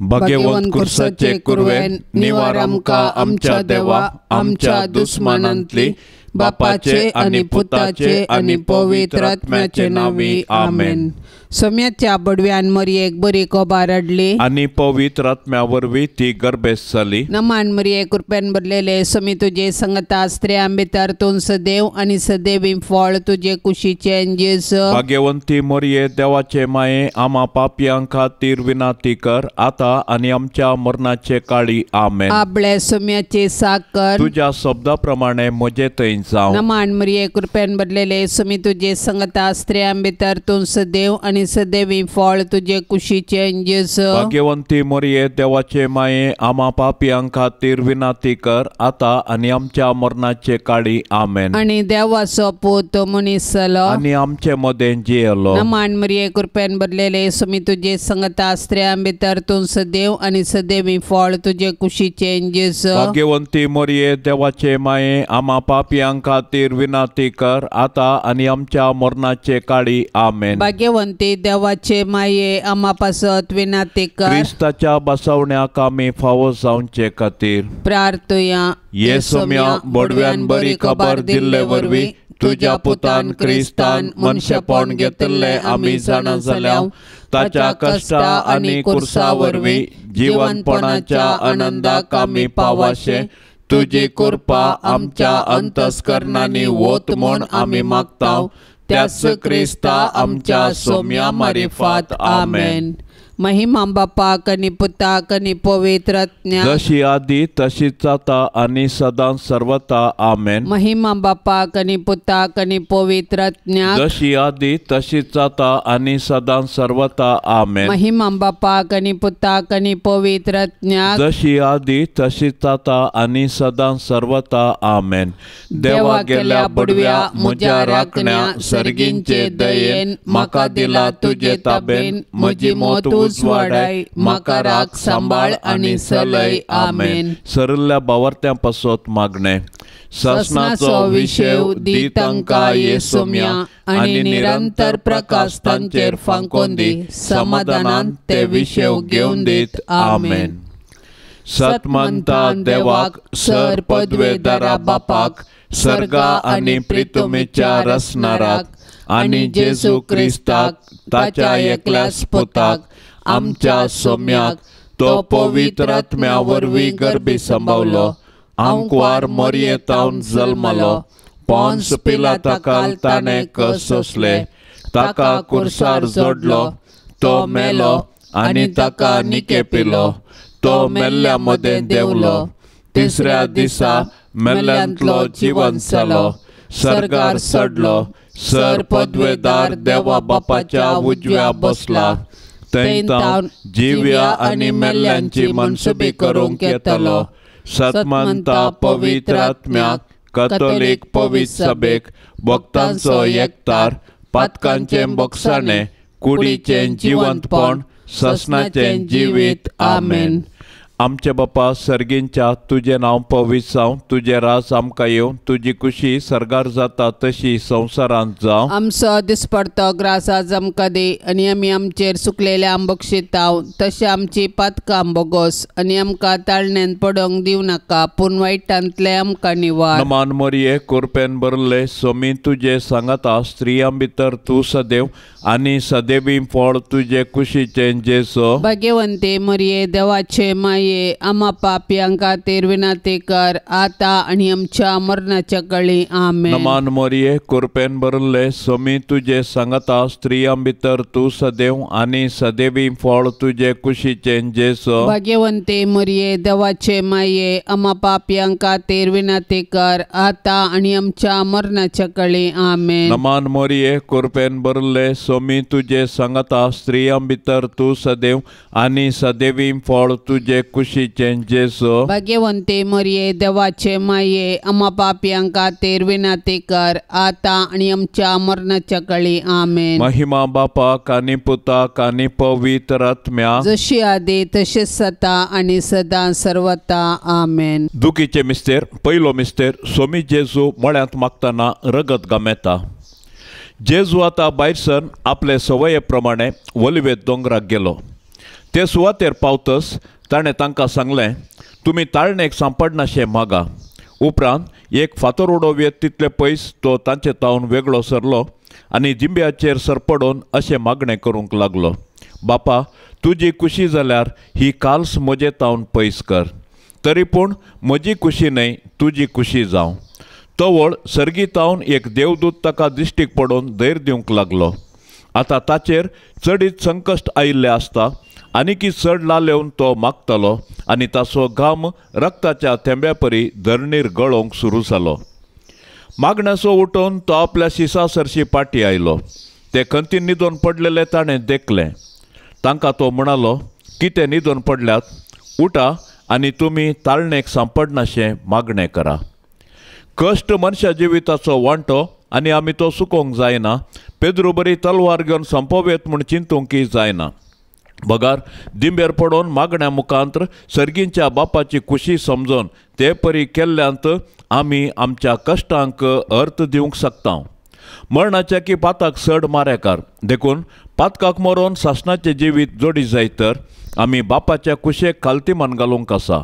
भाग्यवंत कुर्साचे कुरवेन निवार आमकां आमच्या देवा आमच्या दुस्मानांतली बापाचे आनी पुताचे आनी पवित्र आत्म्याचे नांवी आमेन. सोम्याच्या बडव्यान मरियेक बरी कोबार हाडली आनी पवित्र आत्म्या वरवीं ती गर्भेस्त जाली. नमान मरिये कृपेन भरलेले सोमी तुजे संगता स्त्रियां भितर तूं सदैव आनी सदैवी फळ तुजे कुशीचें जेजू. भाग्यवंती मरिये देवाचे माये आमा पापयां खातीर विनाती कर आतां आनी आमच्या मरणाचे काळी आमेन. आपले सोम्याचे साकर तुज्या शब्दा प्रमाणे म्हजे थंय जावं. नमान मरिये कृपेन भरलेले सोमी तुजे संगता स्त्रियां भितर तूं सदैव आनी सदैवी फळ तुजे कुशीचें जेजू. भाग्यवंती मरिये देवाचे माये आमा पापयां खातीर विनाती कर आतां आनी आमच्या मरणाचे काळी आमेन. आनी देवाचो पूत मनीस जालो आनी आमचे मदें जियेलो. नमान मरिये कृपेन भरलेले सोमी तुजे संगता स्त्रियां भितर तूं सदैव आनी सदैवी फळ तुजे कुशीचें जेजू. भाग्यवंती मरिये देवाचे माये आमा पापयां खातीर विनाती कर आतां आनी आमच्या मरणाचे काळी आमेन. भाग्यवंती देवाचे माये आमा पासत विनाती कर. क्रिस्ताच्या बसवण्याक आमी फावो जावचे खातीर प्रार्थुया. ये सोम्या बडव्यान बरी खबर दिल्ले वरवीं तुज्या पुतान क्रिस्तान मनशेपण घेतिल्लें आमी जाणा जाल्या. ताच्या कश्टा आनी कुर्सा वरवीं जिवनपणाच्या आनंदाक आमी पावाशे तुजी कृपा आमच्या अंतस्करणांनी वत म्हूण आमी मागता. त्याच क्रिस्ता आमच्या सोम्या मारिफात आमेन. महिमा बापाक आनी पुताक आनी पवित्र आत्म्याक जशी आदी तशीच आतां आनी सदां सर्वता आमेन. महिमा बापाक आनी पुताक आनी पवित्र आत्म्याक जशी आदी तशीच आतां आनी सदां सर्वता आमेन. महिमा बापाक आनी पुताक आनी पवित्र आत्म्याक जशी आदी तशीच आतां आनी सदां सर्वता आमेन. देवा गेल्या बडव्या म्हज्या राखण्या सर्गींचे दयेन म्हाका दिला तुजे ताबेन म्हजी मोत उजवाडाय म्हाका राख सांबाळ आनी सलय आमेन. सरल्या बावर्त्यां पासत मागणें. सासणाचो विशेव दी तांकां ये सोम्या आनी निरंतर प्रकाश तांचेर फांकोन दी समाधानान ते विशेव घेवन दीत आमेन. सतमंता देवाक सर पदवेदारा बापाक सर्गा आनी प्रितुमेच्या रसनाराक आनी जेजू क्रिस्ताक ताच्या एकल्याच पुताक आमच्या सोम्याक तो पवित्र आत्म्या वरवीं गर्भी संभवलो आंकवार मरयेतावन जल्मलो पोन्स पिलाताकाल ताणें कस सोंसले ताका कुर्सार जोडलो तो मेलो आनी ताका निके पिलो तो मेल्ल्या मदें देंवलो तिसऱ्या दिसा मेल्ल्यांतलो जिवन जालो सर्गार चडलो सर पदवेदार देवा बापाच्या उजव्या बसला थंय तावन जिव्या आनी मेल्ल्यांची मनसुबी करूंक येतलो. सतमंता पवित्र आत्म्याक कथोलीक पवित्र सभेक भक्तांचो एकतार पातकांचें बोगसाणें कुडीचें जिवंतपण ससनाचें जिवीत आमेन. आमचे बापा सर्गींच्या तुजें नांव पवित्र जावं तुजें राज आमकां येवं तुजी कुशी सर्गार जाता तशी संवसारांत जावं. आमचो दिसपडतो ग्रास आज आमकां दी आनी आमी आमचेर सुकलेल्या बक्षिताव तशें आमची पातकां बोगोस आनी आमकां ताळण्यान पडोवंक दिवं नाका पूण वायटांतलें आमकां निवार. नमान मरिये कुरपेन भरले सोमी तुजे सांगाता स्त्रियां भितर तूं सदैव आनी सदैवी फळ तुजे कुशीचें जेजू. भाग्यवंती मरिये देवाचे माये आमा पापयां खातीर विनंती कर आतां आनी आमच्या मरणाच्या कळी आमेन. नमान मरिये कुरपेन भरले सोमी तुजे सांगाता स्त्रियां भितर तूं सदैव आनी सदैवी फळ तुजे कुशीचें जेजू. भाग्यवंती मरिये देवाचे माये आमा पापयां खातीर विनंती कर आतां आनी आमच्या मरणाच्या कळी आमेन. नमान मरिये कुरपेन भरले सोमी तुजे सांगाता स्त्रियां भितर तूं सदैव आनी सदैवी फळ तुजे कुशीचें जेजू. भाग्यवंती मरिये देवाचे माये आमा पापयां खातीर विनंती कर आतां आनी आमच्या मरणाच्या कळी आमेन. महिमा बापाक आनी पुताक आनी पवित्र आत्म्याक जशी आदी तशीच सता आनी सदां सर्वता आमेन. दुखीचे मिस्तेर पयलो मिस्तेर सोमी जेजू मळ्यांत मागतना रगत गमेता. जेजू आतां भायर सरून आपले संवये प्रमाणे ओलिवेत दोंगराक गेलो. ते सुवातेर पावतस ताणें तांकां सांगलें, तुमी ताळणेक सांपडनाशें मागा. उपरांत एक फातर उडोवयेत तितले पयस तो तांचे तावन वेगळो सरलो आनी जिंब्याचेर सरपडोवन अशें मागणें करूंक लागलो, बापा तुजी कुशी जाल्यार ही काल्स म्हजे तावन पयस कर, तरी पूण म्हजी कुशी न्हय तुजी कुशी जावं. तवळ सर्गी तावन एक देवदूत ताका दिश्टीक पडोवन धैर्य दिवंक लागलो. आतां ताचेर चडीत संकश्ट आयिल्लें आसता आनीकी चड लालेवन तो मागतालो आनी ताचो घाम रक्ताच्या थेंब्या परी धरणीर गळोवंक सुरू जालो. मागण्याचो उठोवन तो आपल्या शिसा सरशी पाटी आयलो. ते खंतीन न्हिदोन पडलेले ताणें देखलें. तांकां तो म्हणालो, कितें न्हिदोन पडल्यात? उठा आनी तुमी ताळणेक सांपडनाशें मागणें करा. कश्ट मनशा जिविताचो वांटो आनी आमी तो चुकोवंक जायना. पेद्रू बरी तलवार घेवन संपोवयेत म्हूण चिंतूंकय जायना. बगार दिंबेर पडोवन मागण्या मुखांत्र सर्गींच्या बापाची खुशी समजून ते परी केल्ल्यांत आमी आमच्या कश्टांक अर्थ दिवंक शकता. मरणाच्या की पाताक चड मारेकार, देखून पातकाक मरोन सासणाचें जिवीत जोडी जाय तर आमी बापाच्या कुशेक खालतीमान घालूंक आसा.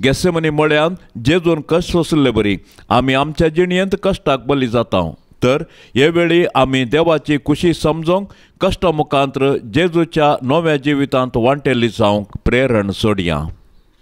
गेसेमनी मळ्यांत जेजून कश्ट सोंसले बरी आमी आमच्या जिणयेंत कश्टाक बली जाता. तर हे वेळी आमी देवाची खुशी समजूंक कश्टा मुखांत्र जेजूच्या नव्या जिवितांत वांटेली जावंक प्रेरण सोडया.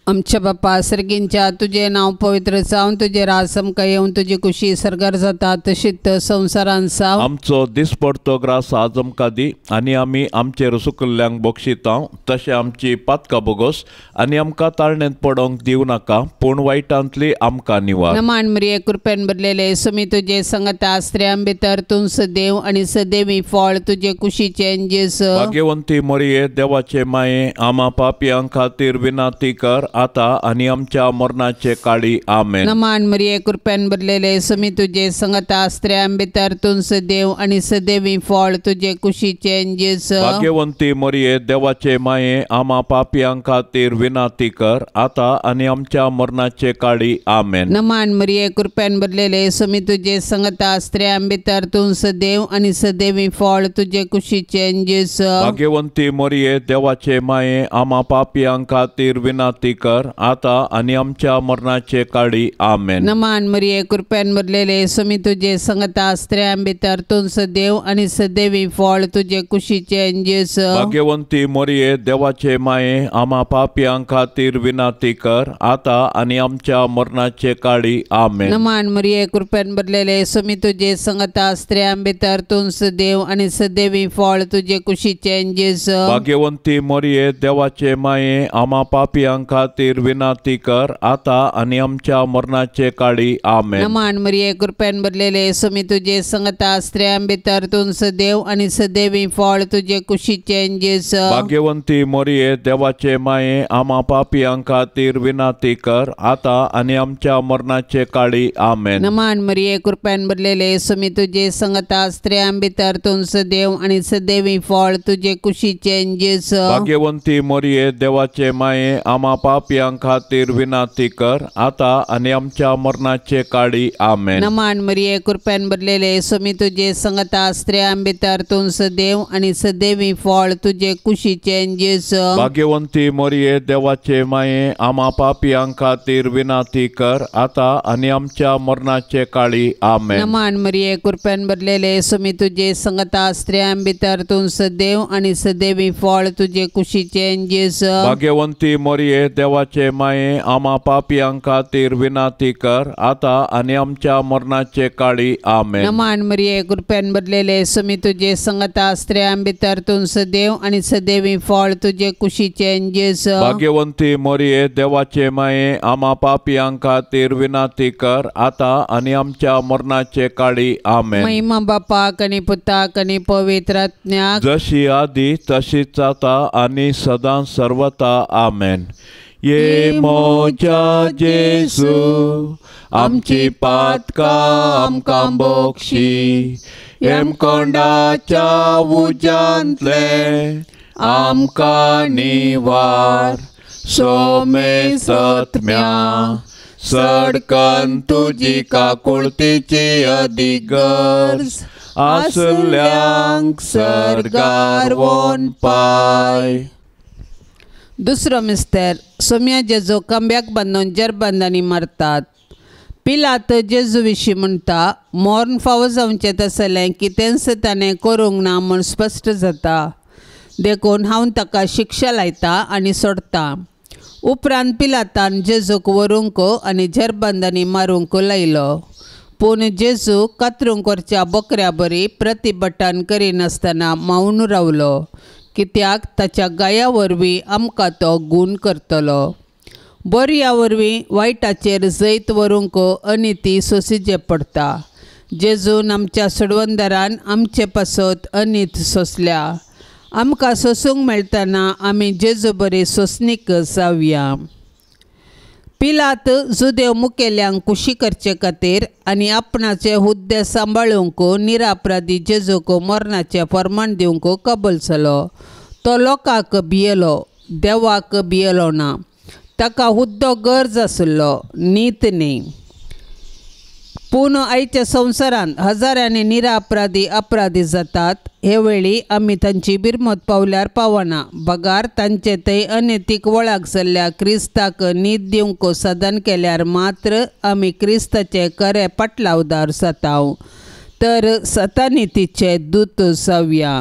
आमच्या बापा सर्गींच्या तुजें नांव पवित्र जावन तुजें राज आमकां येवन तुजी कुशी सर्गार जाता तशीच संवसारान जावं. आमचो दिसपडतो ग्रास आज आमकां दी आनी आमी आमचेर सुकल्ल्यांक बक्षिता तशें आमची पातकां बोगोस आनी आमकां ताळणेंत पडोवंक दिवं नाका पूण वायटांतली आमकां निवार. नमान मरिये कृपेन भरलेले सुमी तुजे संगता स्त्रियां भितर तूं सदैव आनी सदैवी फळ तुजे कुशीचें जेजू. भाग्यवंती मरिये देवाचे माये आमा पापयां खातीर विनंती कर आता आनी आमच्या मरणाचे काळी. आमेन. नमान मरिये कृपेन भरलेले सुमी तुजे संगता स्त्रियां भितर तूं सदैव आनी सदैवी फळ तुजे कुशीचें जेजू. भाग्यवंती मरिये देवाचे माये आमा पापयां खातीर विनंती कर आता आनी आमच्या मरणाचे काळी. आमेन. नमान मरिये कृपेन भरलेले सुमी तुजे संगता स्त्रियां भितर तूं सदैव आनी सदैवी फळ तुजे कुशीचें जेजू. भाग्यवंती मरिये देवाचे माये आमा पापयां खातीर विनंती कर आता आनी आमच्या मरणाचे काळी. आमेन. नमान मरिये कृपेन भरलेले सुमी तुजे संगता स्त्रियां भितर तूं सदैव आनी सदैवी फळ तुजे कुशीचें जेजू. भाग्यवंती मरिये देवाचे माये आमा पापयां खातीर विनंती कर आता आनी आमच्या मरणाचे काळी. आमेन. नमान मरिये कृपेन भरलेले सुमी तुजे संगता स्त्रियां भितर तूं सदैव आनी सदैवी फळ तुजे कुशीचें जेजू. भाग्यवंती मरिये देवाचे माये आमा पापयां खातीर विनंती कर आता आनी आमच्या मरणाचे काळी. आमेन. नमान मरिये कृपेन भरलेले सुमी तुजे संगता स्त्रियां भितर तूं सदैव आनी सदैवी फळ तुजे कुशीचें जेजू. भाग्यवंती मरिये देवाचे माये आमा पापयां खातीर विनंती कर आता आनी आमच्या मरणाचे काळी. आमेन. नमान मरिये कृपेन भरलेले सुमी तुजे संगता स्त्रियां भितर तूं सदैव आनी सदैवी फळ तुजे कुशीचें जेजू. भाग्यवंती मरिये देवाचे माये आमा पापयां खातीर विनंती कर आता आनी आमच्या मरणाचे काळी. आमेन. नमान मरिये कृपेन भरलेले सुमी तुजे संगता स्त्रियां भितर तूं सदैव आनी सदैवी फळ तुजे कुशीचें जेजू. भाग्यवंती मरिये देवाचे माये आमा पापयां खातीर विनंती कर आता आनी आमच्या मरणाचे काळी. आमेन. नमान मरिये कृपेन भरलेले सुमी तुजे संगता स्त्रियां भितर तूं सदैव आनी सदैवी फळ तुजे कुशीचें जेजू. भाग्यवंती मरिये देवाचे माये आमा पापयां खातीर विनंती कर आता आनी आमच्या मरणाचे काळी. आमेन. नमान मरिये कृपेन भरलेले सुमी तुजे संगता स्त्रियां भितर तूं सदैव आनी सदैवी फळ तुजे कुशीचें जेजू. भाग्यवंती मरिये देवाचे माये आमा पापयां खातीर विनंती कर आता आनी आमच्या मरणाचे काळी. आमेन. महिमा बापाक आनी पुताक आनी पवित्र आत्म्याक, जशी आदी तशीच आता आनी सदां सर्वता. आमेन. ये मोजा जेजू आमची पातकां आमकां बोक्षी, हेमकोंडाच्या उज्यांतले आमकां निवार, सोमे सत्म्या सडकन तुजी काकुळतीची अदीक गरज आसल्यांक सर्गार वोन पाय. दुसरो मिस्तर सोम्या जेजू खांब्याक बांदून जरबंदांनी मारतात. पिलात जेजू विशीं म्हणटा, मर्ण फावो जावचें तसलें कितेंच ताणें करूंक ना म्हूण स्पश्ट जाता, देखून हांव ताका शिक्षा लायता आनी सोडटा. उपरांत पिलातान जेजूक व्हरूंक आनी जरबंदांनी मारूंक लायलो. पूण जेजू कातरूंक व्हरच्या बोकऱ्या बरी प्रतिभटान करिनासतना मावन रावलो, कित्याक ताच्या गाया वरवीं आमकां तो गूण करतलो. बऱ्या वरवीं वायटाचेर जैत व्हरूंक अनिती सोंसिचें पडटा. जेजून आमच्या सोडवंदरान आमचे पासत अनीत सोंसल्या. आमकां सोंसूंक मेळटना आमी जेजू बरी सोंसणीक जावया. पिलात जुदेव मुखेल्यांक खुशी करचे खातीर आनी आपणाचे हुद्दे सांबाळूंक निरापराधी जेजूक मरणाचें फर्मान दिवंक कबूल जालो. तो लोकांक भियेलो, देवाक भियेलो ना. ताका हुद्दो गरज आशिल्लो, नीत न्ही. पूण आयच्या संवसारांत हजारांनी निरापराधी अपराधी जातात. हे वेळी आमी तांची बिरमत पावल्यार पावना, बगार तांचे थंय अनैतीक वळख जाल्ल्या क्रिस्ताक नीत दिवंक साधन केल्यार मात्र आमी क्रिस्ताचे खरे पाटलावदार जाता, तर सतानितीचे दूत जावया.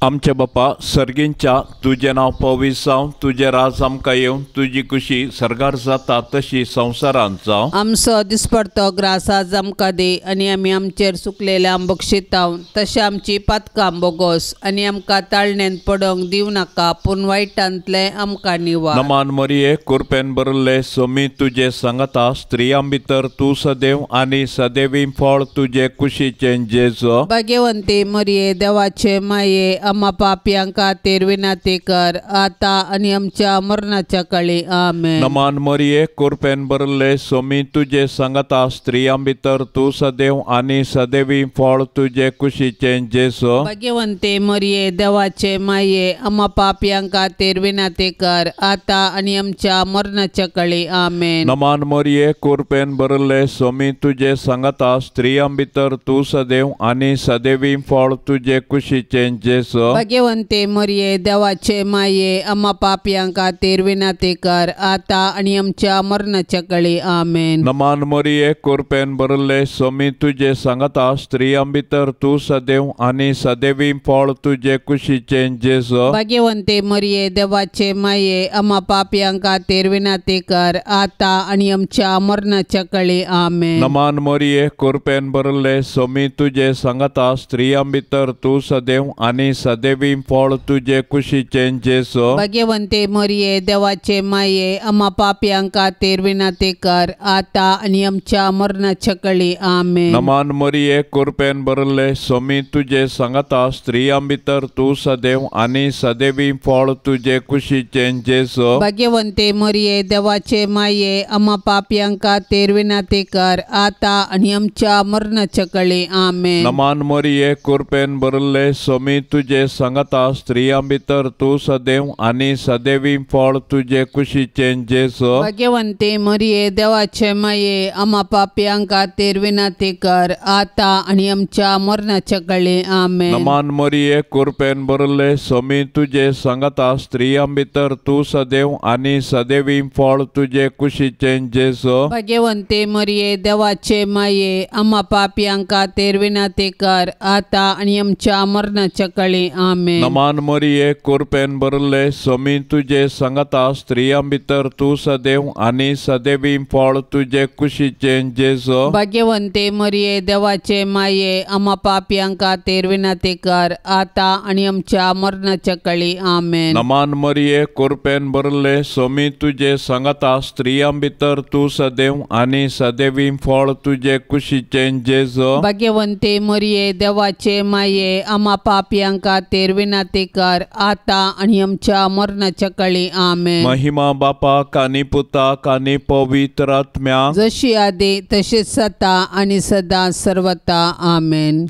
आमच्या बापा सर्गींच्या, तुजें नांव पवित्र जावं, तुजें राज आमकां येवं, तुजी खुशी सर्गार जाता तशी संवसारांत जावं. आमचो दिसपडतो ग्रास आज आमकां दी आनी आमी आमचेर सुकलेल्या बक्षिताव तशें आमची पातकां बोगोस आनी आमकां ताळणेंत पडोवंक दिवं नाका, पूण वायटांतलें आमकां निवार. नमान मरिये, कुरपेन भरिल्ले सोमी तुजे सांगता, स्त्रियां भितर तूं सदैव आनी सदैवी फळ तुजे कुशीचें जेजू. भाग्यवंती मरिये, देवाचे माये, आम्हा पापयां खातीर विनंती कर, आता आनी आमच्या मरणाच्या काळी. आमेन. नमान मरिये, कुरपेन भरिल्ले सोमी तुजे सांगता, स्त्रियां भितर तूं सदैव आनी सदैवी फळ तुजे कुशीचें जेजू. भाग्यवंती मरिये, देवाचे माये, आम्हा पापयां खातीर विनंती कर, आता आनी आमच्या मरणाच्या काळी. आमेन. नमान मरिये, कुरपेन भरिल्ले सोमी तुजे सांगता, स्त्रियां भितर तूं सदैव आनी सदैवी फळ तुजे कुशीचें जेजू. भाग्यवंते मरिये, देवाचे माये, आम्हा पापयां खातीर विनंती कर, आता आनी आमच्या मरणाच्या काळी. आमेन. नमान मरिये, कुरपेन भरिल्ले सोमी तुजे सांगता, स्त्रियां भितर तूं सदैव आनी सदैवी फळ तुजे कुशीचें जेजू. भाग्यवंते मरिये, देवाचे माये, आम्हा पापयां खातीर विनंती कर, आता आनी आमच्या मरणाच्या काळी. आमेन. नमान मरिये, कुरपेन भरिल्ले सोमी तुजे सांगता, स्त्रियां भितर तूं सदैव आनी सदैवी फळ तुजे कुशीचें जेजू. भाग्यवंते मरिये, देवाचे माये, आम्हा पापयां खातीर विनंती कर, आता आनी आमच्या मरणाच्या काळी. आमेन. नमान मरिये, कुरपेन भरिल्ले सोमी तुजे सांगता, स्त्रियां भितर तूं सदैव आनी सदैवी फळ तुजे कुशीचें जेजू. भाग्यवंते मरिये, देवाचे माये, आम्हा पापयां खातीर विनंती कर, आता आनी आमच्या मरणाच्या काळी. आमेन. नमान मरिये, कुरपेन भरिल्ले सोमी तुजे सांगता, स्त्रियां भितर तूं सदैव आनी सदैवी फळ तुजे कुशीचें जेजू. भाग्यवंती मरिये, देवाचे माये, आम्हा पापयां खातीर विनंती कर, आता आनी आमच्या मरणाच्या काळी. आमेन. नमान मरिये, कुरपेन भरिल्ले सोमी तुजे सांगता, स्त्रियां भितर तूं सदैव आनी सदैवी फळ तुजे कुशीचें जेजू. भाग्यवंती मरिये, देवाचे माये, आम्हा पापयां खातीर विनंती कर, आता आनी आमच्या मरणाच्या काळी. आमेन. नमान मरिये, कुरपेन भरिल्ले सोमी तुजे सांगता, स्त्रियां भितर तूं सदैव आनी सदैवी फळ तुजे कुशीचें जेजू. भाग्यवंती मरिये, देवाचे माये, आम्हा पापयां खातीर विनंती कर, आता आनी आमच्या मरणाच्या काळी. आमेन. नमान मरिये, कुरपेन भरिल्ले सोमी तुजे सांगता, स्त्रियां भितर तूं सदैव आनी सदैवी फळ तुजे कुशीचें जेजू. भाग्यवंती मरिये, देवाचे माये, आम्हा पापयां खातीर विनंती कर, आता आनी आमच्या मरणाच्या काळी. आमेन. महिमा बापाक आनी पुताक आनी पवित्र आत्म्याक, जशी आदी तशीच सता आनी सदा सर्वता. आमेन.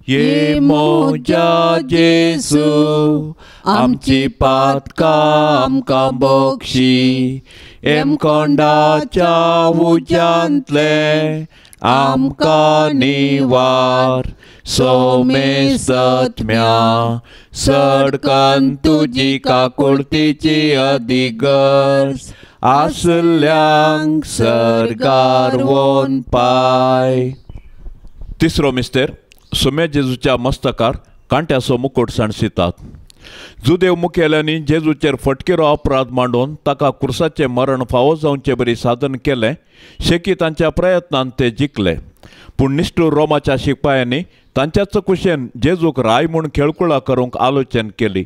ये म्हज्या जेजू, आमची पातकां आमकां बक्षी, हेमकोंडाच्या उज्यांतले आमकां निवार सोमेस्तत्म्या सडकन तुजी काकुळतीची अधिगर्ज आसल्यांक सर्गार वोन पाय. तिसरो मिस्तेर सुम्या जेजूच्या मस्तकार कांट्याचो मुकुट सांडशितात. जुदेव मुखेल्यांनी जेजूचेर फटकिरो अपराध मांडून ताका कुर्साचें मरण फावो जावचे बरी साधन केलें. शेकी तांच्या प्रयत्नान ते जिखले, पूण निश्ठूर रोमाच्या शिपायांनी तांच्याच कुशेन जेजूक राय म्हूण खेळकुळा करूंक आलोचन केली.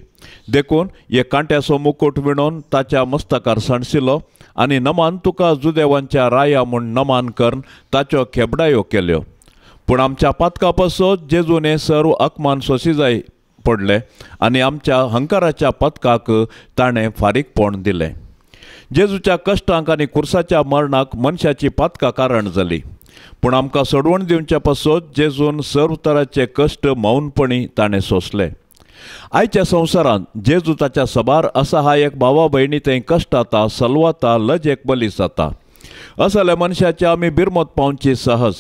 देखून एक कांट्याचो मुकुट विणोवन ताच्या मस्तकार सांडशिलो आनी नमान तुका जुदेवांच्या राया म्हूण नमान करून ताच्यो खेबडायो केल्यो. पूण आमच्या पातका पासत जेजून हें सर्व अपमान सोंशी जाय पडले आनी आमच्या हंकाराच्या पदकाक ताणें फारीकपण दिलें. जेजूच्या कश्टांक आनी कुर्साच्या मरणाक मनशाची पातकां कारण जाली, पूण आमकां सोडवण दिवच्या पासत जेजून सर्व तराचे कश्ट मौनपणी ताणें सोंसले. आयच्या संवसारांत जेजू ताच्या सबार असहायक भावा भयणी थंय कश्टाता, सलवाता, लजेक बली जाता. असल्या मनशाची आमी बिरमत पावची सहज,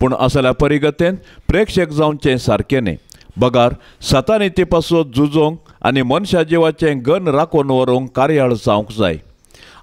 पूण असल्या परिगतेन प्रेक्षक जावचें सारकें न्ही. बगार सतानिती पासून झुजोंक आनी मनशा जिवाचें गन राखून व्हरूंक कार्याळ जावंक जाय.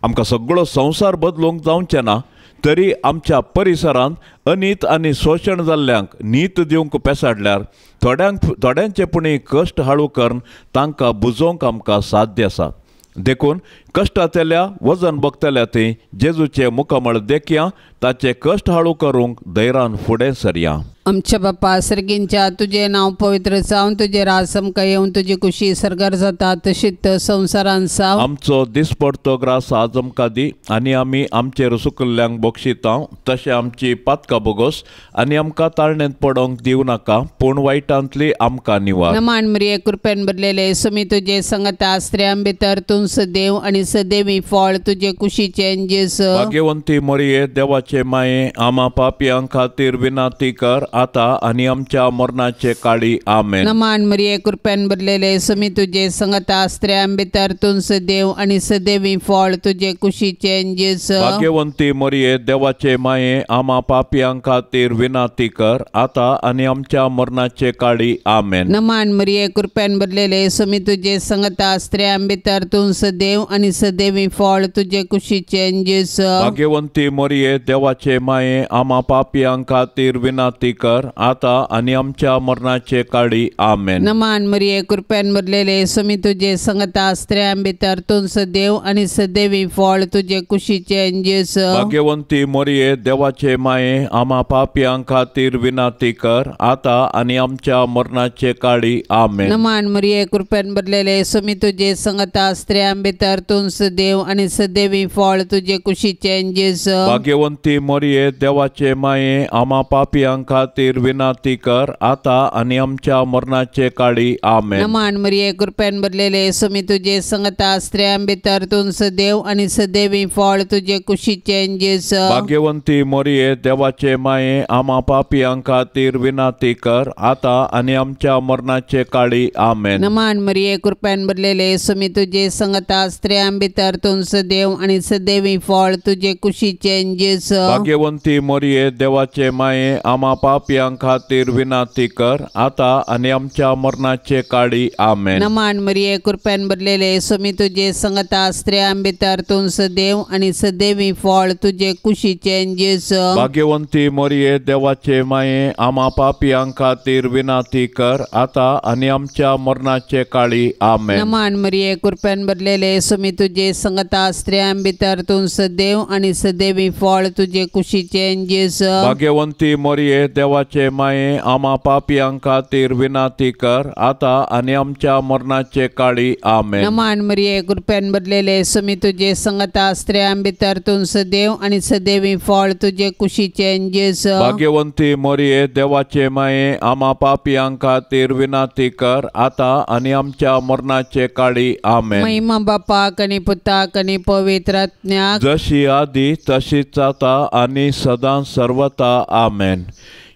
आमकां सगळो संवसार बदलूंक जावचें ना तरी आमच्या परिसरांत अनीत आनी शोशण जाल्ल्यांक नीत दिवंक पेसाडल्यार थोड्यांचे पुणी कश्ट हाळू करून तांकां बुजोवंक आमकां साध्य आसा. देखून कश्टांतल्या वजन बगतल्या थंय जेजूचें मुखामळ देखया, ताचे कश्ट हाळू करूंक धैर्यान फुडें सरया. आमच्या बापा सर्गींच्या तुजें नांव पवित्र जावन तुजें राज आमकां येवन तुजी कुशी सर्गार जाता तशीच संवसारान जावं. आमचो दिसपडतो ग्रास आज आमकां दी आनी आमी आमचेर सुकल्ल्यांक बक्षिता तशें आमची पातकां बोगोस आनी आमकां ताळणेंत पडोंक दिवं नाका, पूण वायटांतली आमकां निवार. नमान मरिये कृपेन भरलेले सुमी तुजे संगता स्त्रियां भितर तूं सदैव आनी सदैवी फळ तुजे कुशीचें जेजू. भाग्यवंती मरिये देवाचे माये आमा पापयां खातीर विनंती कर आता आनी आमच्या मरणाचे काळी. आमेन. नमान मरिये कृपेन भरलेले सुमी तुजे संगता स्त्रियां भितर तूं सदैव आनी सदैवी फळ तुजे कुशीचें जेजू. भाग्यवंती मरिये देवाचे माये आमा पापयां खातीर विनंती कर आता आनी आमच्या मरणाचे काळी. आमेन. नमान मरिये कृपेन भरलेले सुमी तुजे संगता स्त्रियां भितर तूं सदैव आनी सदैवी फळ तुजे कुशीचें जेजू. भाग्यवंती मरिये देवाचे माये आमा पापयां खातीर विनंती कर आता आनी आमच्या मरणाचे काळी. आमेन. नमान मरिये कृपेन भरलेले सुमी तुजे संगता स्त्रियां भितर तूं सदैव आनी सदैवी फळ तुजे कुशीचें जेजू. भाग्यवंती मरिये देवाचे माये आमा पापयां खातीर विनंती कर आता आनी आमच्या मरणाचे काळी. आमेन. नमान मरिये कृपेन भरलेले सुमी तुजे संगता स्त्रियां भितर तूं सदैव आनी सदैवी फळ तुजे कुशीचें जेजू. भाग्यवंती मरिये देवाचे माये आमा पापयां खातीर विनंती कर आता आनी आमच्या मरणाचे काळी. आमेन. नमान मरिये कृपेन भरलेले सुमी तुजे संगता स्त्रियां भितर तूं सदैव आनी सदैवी फळ तुजे कुशीचें जेजू. भाग्यवंती मरिये देवाचे माये आमा पापयां खातीर विनंती कर आता आनी आमच्या मरणाचे काळी. आमेन. नमान मरिये कृपेन भरलेले सुमी तुजे संगता स्त्रियां भितर तूं सदैव आनी सदैवी फळ तुजे कुशीचें जेजू. भाग्यवंती मरिये देवाचे माये आमा पापयां खातीर विनंती कर आता आनी आमच्या मरणाचे काळी. आमेन. नमान मरिये कृपेन भरलेले सुमी तुजे संगता स्त्रियां भितर तूं सदैव आनी सदैवी फळ तुजे कुशीचें जेजू. भाग्यवंती मरिये देवाचे माये आमा पापयां खातीर विनंती कर आता आनी आमच्या मरणाचे काळी. आमेन. नमान मरिये कृपेन भरलेले सुमी तुजे संगता स्त्रियां भितर तूं सदैव आनी सदैवी फळ तुजे कुशीचें जेजू. भाग्यवंती मरिये देवाचे माये आमा पापयां खातीर विनंती कर आता आनी आमच्या मरणाचे काळी. आमेन. नमान मरिये कृपेन भरलेले सुमी तुजे संगता स्त्रियां भितर तूं सदैव आनी सदैवी फळ तुजे कुशीचें जेजू. भाग्यवंती मरिये देवाचे माये आमा पापयां खातीर विनंती कर आता आनी आमच्या मरणाचे काळी. आमेन. महिमा बापाक आनी पुताक आनी पवित्र आत्म्याक, जशी आदी तशीच आता आनी सदां सर्वता. आमेन.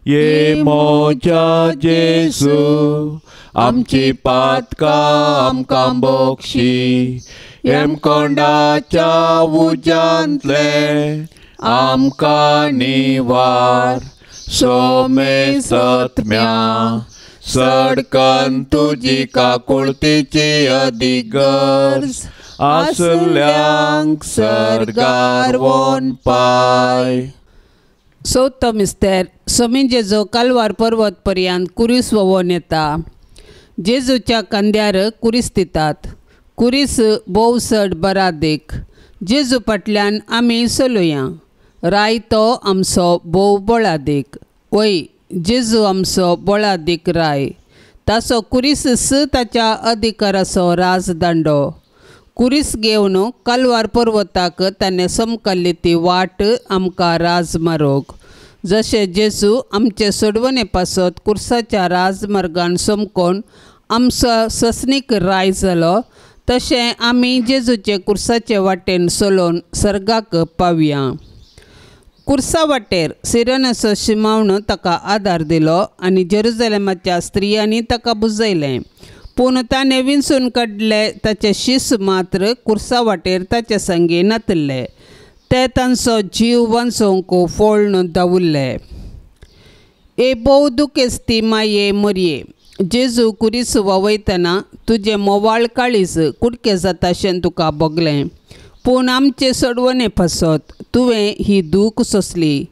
ये मोजा जेजू आमची पातकां आमकां बोक्षी, हेमकोंडाच्या उज्यांतले आमकां निवार. सोमेसत्म्या सडकन तुजी काकुळतीची अदीक गरज आसल्यांक सर्गार वोन पाय. चवथो मिस्तेर सोमी जेजू कालवार पर्वत पर्यंत कुरीस वोवन येता. जेजूच्या खांद्यार कुरीस दितात. कुरीस भोव चड बरा देख. जेजू फाटल्यान आमी चलुया. राय तो आमचो भोव बळादीक. वय जेजू आमचो बळादीक राय. ताचो कुरीस ताच्या अधिकाराचो राजदांडो. कुरीस घेवन कालवार पर्वताक ताणें समकल्ली ती वाट आमकां राजमार्ग. जशें जेजू आमचे सोडवणे पासत कुर्साच्या राजमार्गान समकोन आमचो ससनीक राय जालो तशें आमी जेजूचे कुर्साचे वाटेन चलोवन सर्गाक पावया. कुर्सा वाटेर सिरनाचो शिमावन ताका आदार दिलो आनी जेरुजलेमाच्या स्त्रियांनी ताका बुजयलें. पूण ताणें विंचून काडले ताचे शीस मात्र कुर्सा वाटेर ताचे संगी नातिल्ले. ते तांचो जीव वांचोवंक फोळ्ण दावुल्ले. ए भोव दुखेस्ती माये मरये, जेजू कुरीस वावयतना तुजें मोवाळ काळीज कुडके जाताशें तुका भोगलें. पूण आमचे सोडवणे पासत तुवें ही दूख सोंसली.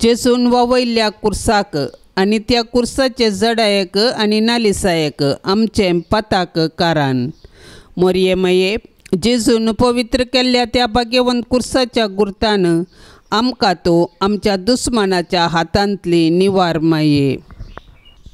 जेजून वावयल्ल्या कुर्साक आनी त्या कुर्साचे जडायक आनी नालिसायक आमचें पताक कारान. मोरये माये, जेजून पवित्र केल्ल्या त्या भाग्यवंत कुर्साच्या गुर्तान आमकां तूं आमच्या दुस्मानाच्या हातांतली निवार माये.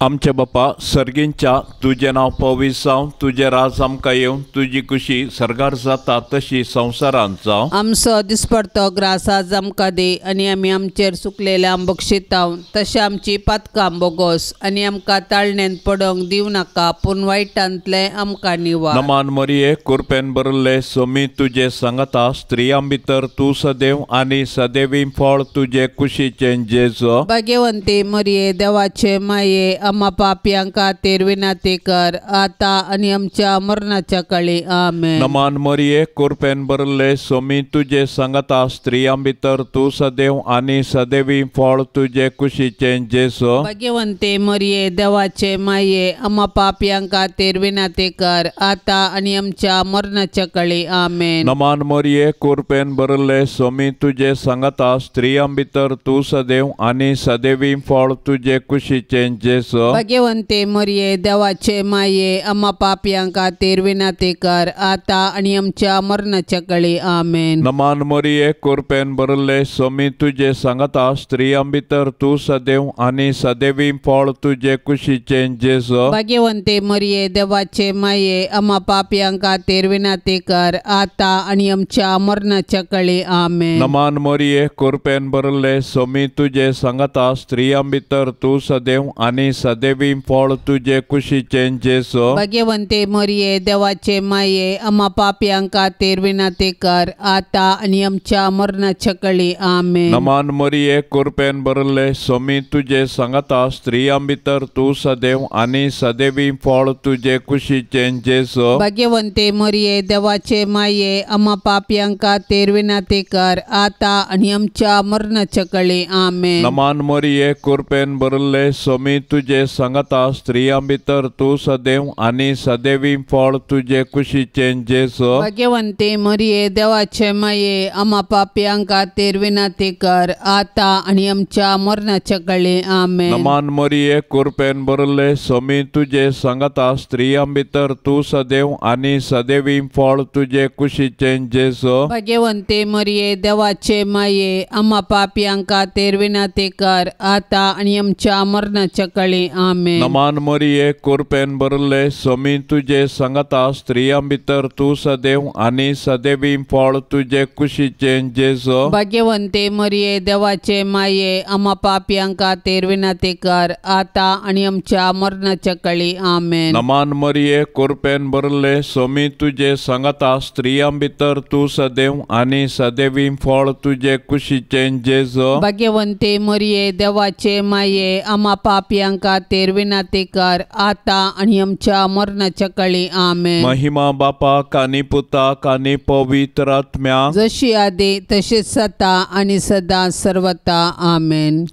आमच्या बापा सर्गींच्या तुजें नांव पवित्र जावं, तुजें राज आमकां येवं, तुजी खुशी सर्गार जाता तशी संवसारांत जावं. आमचो दिसपडतो ग्रास आज आमकां दी आनी आमी आमचेर सुकलेल्या बक्षिताव तशें आमची पातकां बोगोस आनी आमकां ताळणेंत पडोवंक दिवं नाका पूण वायटांतलें आमकां निवार. नमान मरिये, कुरपेन भरिल्ले सोमी तुजे सांगता, स्त्रियां भितर तूं सदैव आनी सदैवी फळ तुजे कुशीचें जेजू. भाग्यवंती मरिये, देवाचे माये, आम्हा पापयां खातीर विनंती कर आता आनी आमच्या मरणाच्या काळी. आमेन. नमान मरिये, कुरपेन भरिल्ले सोमी तुजे सांगता, स्त्रियां भितर तूं सदैव आनी सदैवी फळ तुजे कुशीचें जेजू. भाग्यवंती मरिये, देवाचे माये, आम्हा पापयां खातीर विनंती कर आता आनी आमच्या मरणाच्या काळी. आमेन. नमान मरिये, कुरपेन भरिल्ले सोमी तुजे सांगता, स्त्रियां भितर तूं सदैव आनी सदैवी फळ तुजे कुशीचें जेजू. भाग्यवंती मरिये, देवाचे माये, आम्हा पापयां खातीर विनंती कर आता आनी आमच्या मरणाच्या काळी. आमेन. नमान मरिये, कुरपेन भरिल्ले सोमी तुजे सांगता, स्त्रियां भितर तूं सदैव आनी सदैवी फळ तुजे कुशीचें जेजू. भाग्यवंती मरिये, देवाचे माये, आम्हा पापयां खातीर विनंती कर आता आनी आमच्या मरणाच्या काळी. आमेन. नमान मरिये, कुरपेन भरिल्ले सोमी तुजे सांगता, स्त्रियां भितर तूं सदैव आनी सदैवी फळ तुजे कुशीचें जेजू. भाग्यवंती मरिये, देवाचे माये, आम्हा पापयां खातीर विनंती कर आता आनी आमच्या मरणाच्या काळी. आमेन. नमान मरिये, कुरपेन भरिल्ले सोमी तुजे सांगता, स्त्रियां भितर तूं सदैव आनी सदैवी फळ तुजे कुशीचें जेजू. भाग्यवंती मरिये, देवाचे माये, आम्हा पापयां खातीर विनंती कर आता आनी आमच्या मरणाच्या काळी. आमेन. नमान मरिये, कुरपेन भरिल्ले सोमी तुजे सांगता, स्त्रियां भितर तूं सदैव आनी सदैवी फळ तुजे कुशीचें जेजू. भाग्यवंती मरिये, देवाचे माये, आम्हा पापयां खातीर विनंती कर आता आनी आमच्या मरणाच्या काळी. आमेन. नमान मरिये, कुरपेन भरिल्ले सोमी तुजे सांगता, स्त्रियां भितर तूं सदैव आनी सदैवी फळ तुजे कुशीचें जेजू. भाग्यवंती मरिये, देवाचे माये, आम्हा पापयां खातीर विनंती कर आता आनी आमच्या मरणाच्या काळी. आमेन. नमान मरिये, कुरपेन भरिल्ले सोमी तुजे सांगता, स्त्रियां भितर तूं सदैव आनी सदैवी फळ तुजे कुशीचें जेजू. भाग्यवंती मरिये, देवाचे माये, आम्हा पापयां खातीर विनंती कर आता आनी आमच्या मरणाच्या काळी. आमेन. नमान मरिये, कुरपेन भरिल्ले सोमी तुजे सांगता, स्त्रियां भितर तूं सदैव आनी सदैवी फळ तुजे कुशीचें जेजू. भाग्यवंती मरिये, देवाचे माये, आम्हा पापयां खातीर विनंती कर आता आनी आमच्या मरणाच्या काळी. आमेन. महिमा बापाक आनी पुताक आनी पवित्र आत्म्याक, जशी आदी तशीच सता आनी सदा सर्वता. आमेन.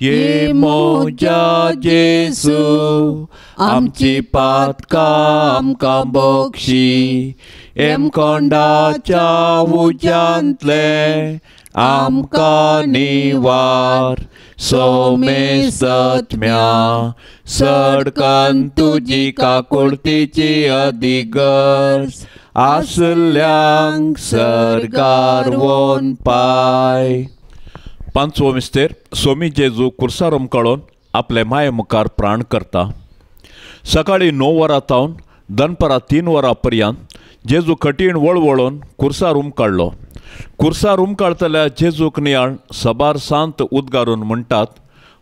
ये मोज्या जेजू आमची पातकां आमकां बक्षी एमकोंडाच्या उज्यांतले आमकां निवार सोमेसत्म्या सडकन तुजी काकुळतीची अधिगर्ज आसल्यांक सर्गार वोन पाय. पांचवो मिस्तेर सोमी जेजू कुर्सार उमकाळून आपले माये मुखार प्राण करता. सकाळी 9 वरां तावन दनपरां 3 वरां पर्यंत जेजू कठीण वळवळून कुर्सार उमकाडलो. कुर्सार उमकाळतल्या जेजूक नियाळ सबार सांत उद्गारून म्हणटात,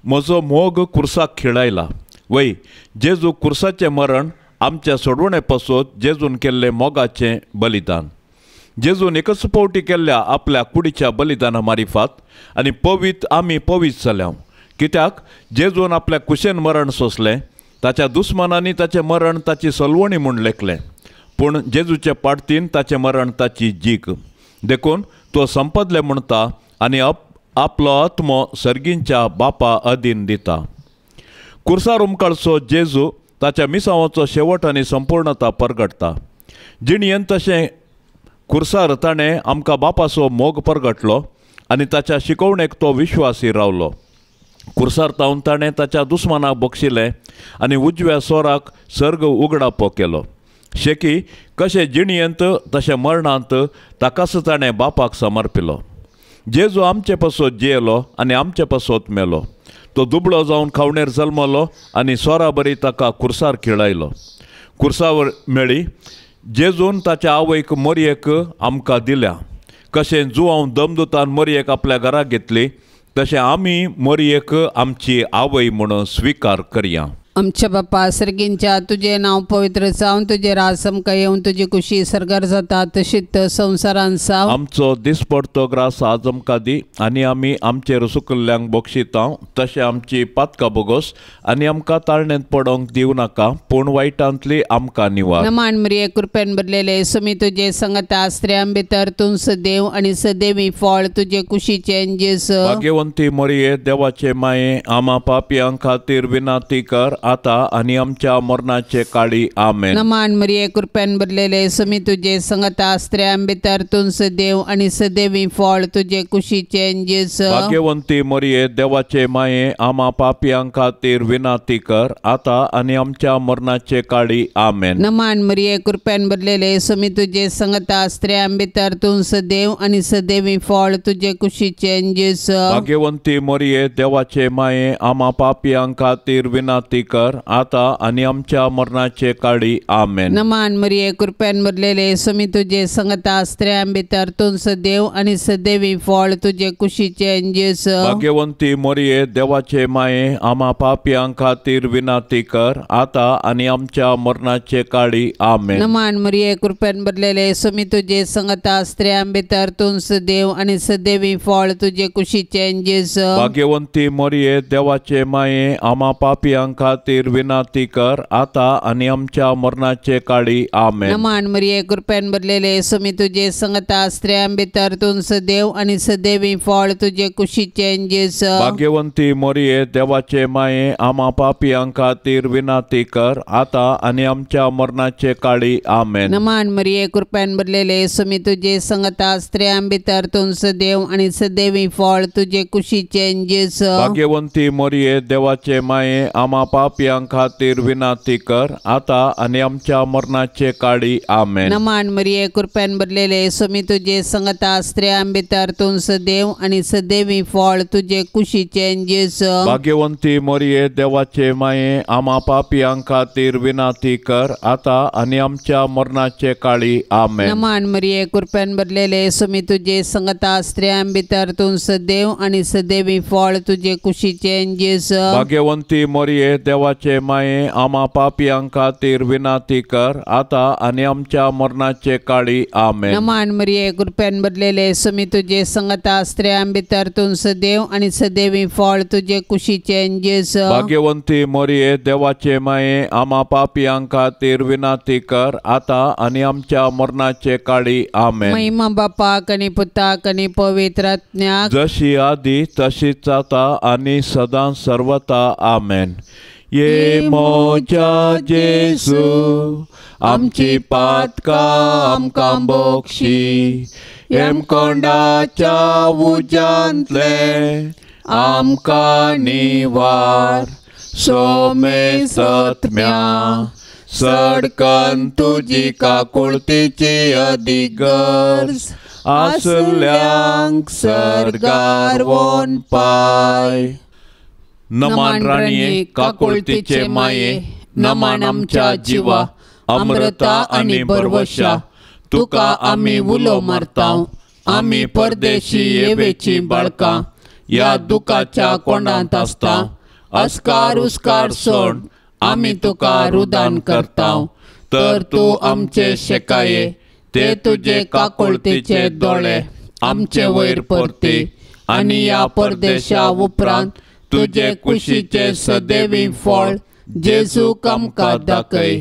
म्हजो मोग कुर्साक खिळायला. वय जेजू कुर्साचें मरण आमच्या सोडवणे पासत जेजून केल्लें मोगाचें बलिदान. जेजून एकच पावटी केल्ल्या आपल्या कुडीच्या बलिदाना मारिफात आनी पवीत आमी पवीत जाल्या. कित्याक जेजून आपल्या कुशेन मरण सोंसलें, ताच्या दुस्मानांनी ताचें मरण ताची सलवणी म्हूण लेखलें, पूण जेजूचे पाडतीन ताचें मरण ताची जीक. देखून तो संपदले म्हणटा आनी आपलो आत्मो सर्गींच्या बापा अधीन दिता. कुर्सार उमकाळचो जेजू ताच्या मिसांवाचो शेवट आनी संपूर्णता परगटता. जिणयेन तशें कुर्सार ताणें आमकां बापाचो मोग परगटलो आनी ताच्या शिकवणेक तो विश्वासी रावलो. कुर्सार तावन ताणें ताच्या दुस्मानाक बक्षिलें आनी उजव्या सोराक सर्ग उगडापो केलो. शेकी कशें जिणयेंत तशें मरणांत ताकाच ताणें बापाक समर्पिलो. जेजू आमचे पासत जियेलो आनी आमचे पासत मेलो. तो दुबळो जावन खावणेर जल्मलो आनी सोराबरी ताका कुर्सार खिळायलो. कुर्सावर मेळी जेजून ताच्या आवयक मोरयेक आमकां दिल्या. कशें जुवांव दमदुतान मोरयेक आपल्या घरा घेतली तशें आमी मोरयेक आमची आवय म्हणून स्विकार करया. आमच्या बापा सर्गींच्या तुजें नांव पवित्र जावन तुजें राज आमकां येवन तुजी कुशी सर्गार जाता तशीच संवसारान जावं. आमचो दिसपडतो ग्रास आज आमकां दी आनी आमी आमचेर सुकल्ल्यांक बक्षिता तशें आमची पातकां बोगोस आनी आमकां ताळणेंत पडोंक दिवं नाका पूण वायटांतली आमकां निवार. नमान मरिये कृपेन भरलेले सुमी तुजे संगता स्त्रियां भितर तूं सदैव आनी सदैवी फळ तुजे कुशीचें जेजू. भाग्यवंती मरिये देवाचे माये आमा पापयां खातीर विनाती कर आता आनी आमच्या मरणाचे काळी. आमेन. नमान मरिये कृपेन भरलेले सुमी तुजे संगता स्त्रियां भितर तूं सदैव आनी सदैवी फळ तुजे कुशीचें जेजू. भाग्यवंती मरिये देवाचे माये आमा पापयां खातीर विनाती कर आता आनी आमच्या मरणाचे काळी. आमेन. नमान मरिये कृपेन भरलेले सुमी तुजे संगता स्त्रियां भितर तूं सदैव आनी सदैवी फळ तुजे कुशीचें जेजू. भाग्यवंती मरिये देवाचे माये आमा पापयां खातीर विनाती कर आता आनी आमच्या मरणाचे काळी. आमेन. नमान मरिये कृपेन भरलेले सुमी तुजे संगता स्त्रियां भितर तूं सदैव आनी सदैवी फळ तुजे कुशीचें जेजू. भाग्यवंती मरिये देवाचे माये आमा पापयां खातीर विनाती कर आता आनी आमच्या मरणाचे काळी. आमेन. नमान मरिये कृपेन भरलेले सुमी तुजे संगता स्त्रियां भितर तूं सदैव आनी सदैवी फळ तुजे कुशीचें जेजू. भाग्यवंती मरिये देवाचे माये आमा पापयां खातीर विनाती कर आता आनी आमच्या मरणाचे काळी. आमेन. नमान मरिये कृपेन भरलेले सुमी तुजे संगता स्त्रियां भितर तूं सदैव आनी सदैवी फळ तुजे कुशीचें जेजू. भाग्यवंती मरिये देवाचे माये आमा पापयां खातीर विनाती कर आता आनी आमच्या मरणाचे काळी. आमेन. नमान मरिये कृपेन भरलेले सुमी तुजे संगता स्त्रियां भितर तूं सदैव आनी सदैवी फळ तुजे कुशीचें जेजू. भाग्यवंती मरिये देवाचे माये आमा पापयां खातीर विनाती कर आता आनी आमच्या मरणाचे काळी. आमेन. नमान मरिये कृपेन भरलेले सुमी तुजे संगता स्त्रियां भितर तूं सदैव आनी सदैवी फळ तुजे कुशीचें जेजू. भाग्यवंती मरिये देवाचे माये आमा पापयां खातीर विनाती कर आता आनी आमच्या मरणाचे काळी. आमेन. नमान मरिये कृपेन भरलेले सुमी तुजे संगता स्त्रियां भितर तूं सदैव आनी सदैवी फळ तुजे कुशीचें जेजू. भाग्यवंती मरिये देवाचे देवाचे माये आमा पापयां खातीर विनाती कर आता आनी आमच्या मरणाचे काळी आमेन। नमान मरिये कृपेन भरलेले सुमी तुजे संगता स्त्रियां भितर तूं सदैव आनी सदैवी फळ तुजे कुशीचे जेजू। भाग्यवंती मरिये देवाचे माये आमा पापयां खातीर विनाती कर आता आनी आमच्या मरणाचे काळी आमेन। महिमा बापाक आनी पुताक आनी पवित्र आत्म्याक जशी आदी तशीच आता आनी सदां सर्वता आमेन। ये मोजा जेसू आमची पातकां आमकां बोक्षी हेमकोंडाच्या उज्यांतले आमकां निवार सोमे सत्म्या सडकन तुजी काकुळतीची अदीक गरज आसल्यांक सर्गार वोन पाय। नमान राणये काकुळतीचे माये नमान आमच्या जिवा अमृता आनी बरवशा तुका आमी उलो मारता आमी परदेशी येवेची बाळकां ह्या दुखाच्या कोंडांत आसता अस्कार उस्कार सोड आमी तुका रुदान करता तर तूं आमचे शेकाये ते तुजे काकुळतीचे दोळे आमचे वयर परती आनी ह्या परदेशा उपरांत तुजे कुशीचे सदैवी फळ जेजूक आमकां दाखय।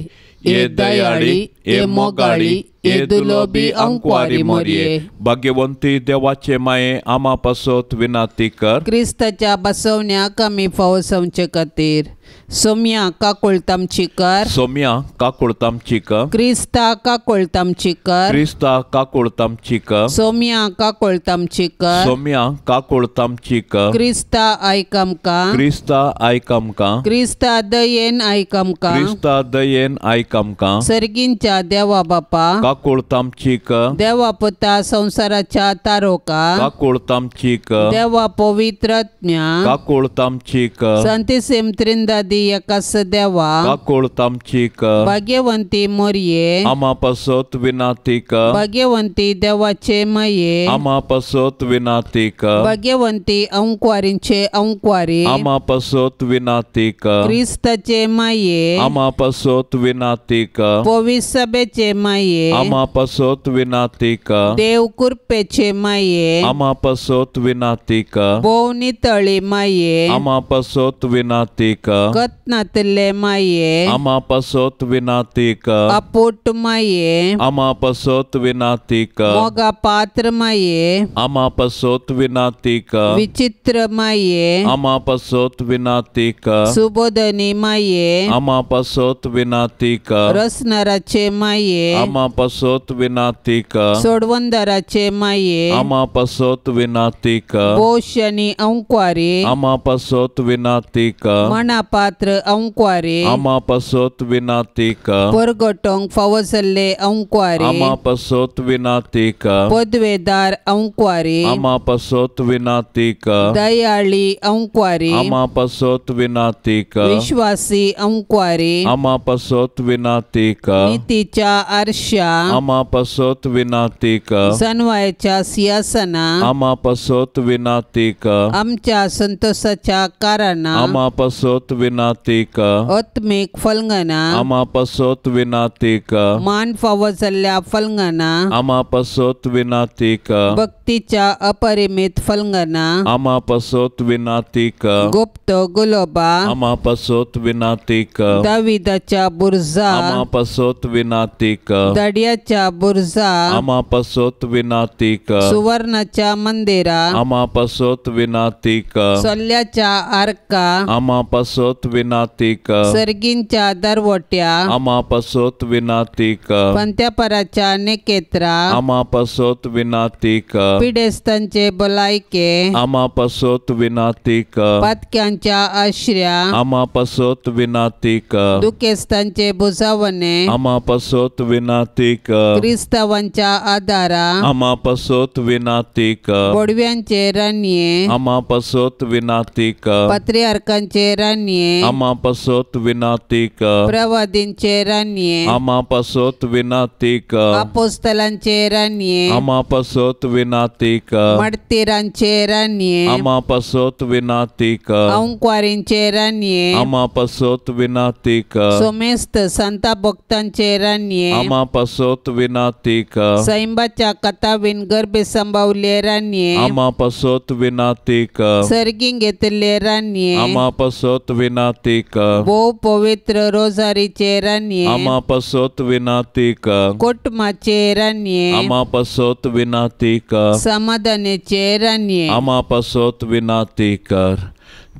ये दयाळी ये मोगाळी ये दुलोबी अंकवारी मोरये। भाग्यवंती देवाचे माये आमा पासत विनाती कर। क्रिस्ताच्या बसवण्याक आमी फावो जावचे खातीर सोम्या काकुळतामची कर। सोम्या काकुळतामची कर। क्रिस्ता काकुळतामची कर। क्रिस्ता काकुळतामची कर। सोम्या काकुळतामची कर। सोम्या काकुळतामची कर। क्रिस्ता आयक आमकां। क्रिस्ता आयक आमकां। क्रिस्ता दयेन आयक आमकां। क्रिस्ता दयेन आयक आमकां। सर्गींच्या देवा बापा काकुळतामची कर। देवा पुता संवसाराच्या तारोका काकुळतामची कर। देवा पवित्र आत्म्या काकुळतामची कर। संतीसिम त्रिंदादी एकास देवा काकुळतामची कर। भाग्यवंती मोरये आमा पासत विनाती कर। भाग्यवंती देवाचे माये आमा पासत विनाती कर। भाग्यवंती अंकवारींचे अंकवारी आमा पासत विनाती कर। क्रिस्ताचे माये आमा पासत विनाती कर। पवित्र सभेचे माये आमा पासत विनाती कर। देव कृपेचे माये आमा पासत विनाती कर। भोव नितळी माये आमा पासत विनाती कर। कतनातले माये आमा पासत विनाती कर। अपोट माये आमा पासत विनाती कर। मोगा पात्र माये आमा पासत विनाती कर। विचित्र माये आमा पासत विनाती कर। सुबोधनी माये आमा पासत विनाती कर। रसनाराचे माये आमा पासत विनाती कर। सोडवंदाराचे माये आमा पासत विनाती कर। बोशनी अंकवारी आमा पासत विनाती कर। मना पात्र अंकवारी आमा पासत विनाती कर। परगटोंक फावो जाल्ले अंकवारी आमा पासत विनाती कर। पदवेदार अंकवारी आमा पासत विनाती कर। दयाळी अंकवारी आमा पासत विनाती कर। विश्वासी अंकवारी आमा पासत विनाती कर। नितीच्या आरशा आमा पासत विनाती कर। सनवायच्या सिंहासना आमा पासत विनाती कर। आमच्या संतोषाच्या कारणा आमा पासत विनाती कर। आत्मीक फलंगना आमा पासत विनाती कर। मान फावो जाल्ल्या फलंगना आमा पासत विनाती कर। भक्तीच्या अपरिमित फलंगना आमा पासत विनाती कर। गुप्त गुलोबा आमा पासत विनाती कर। दाविदाच्या बुर्जा आमा पासत विनाती कर। दड्याच्या बुर्जा आमा पासत विनाती कर। सुवर्णाच्या मंदिरा आमा पासत विनाती कर। सोल्याच्या आर्का आमा पासत विनाती कर। सर्गींच्या दरवट्या आमा पासत विनाती कर। पंत्यापराच्या नेकेत्रा आमा पासत विनाती कर। पिडेस्तांचे भलायके आमा पासत विनाती कर। पातक्यांच्या आश्र्या आमा पासत विनाती कर। दुखेस्तांचे बुजावणे आमा पासत पासत विनाती कर। क्रिस्तावांच्या आदारा आमा पासत विनाती कर। बोडव्यांचे रानये आमा पासत विनाती कर। पात्रियार्कांचे रानये आमा पासत विनाती कर। प्रवादींचे रानये आमा पासत विनाती कर। अपोस्तलांचे रानये आमा पासत विनाती कर। मार्तीरांचे रानये आमा पासत विनाती कर। अंकवारींचे रानये आमा पासत विनाती कर। सोमेस्त संता भक्तांचे रानये आमा पासत विनाती कर। सैंबाच्या कथावीन गर्भे संभावले रानये आमा पासत विनाती कर। सर्गीं घेतले रानये आमा पासत विनाती कर। भोव पवित्र रोजारीचे रानये आमा पासत विनाती कर। कोटमाचे रानये आमा पासत विनाती कर। समाधानाचे रानये आमा पासत विनाती कर।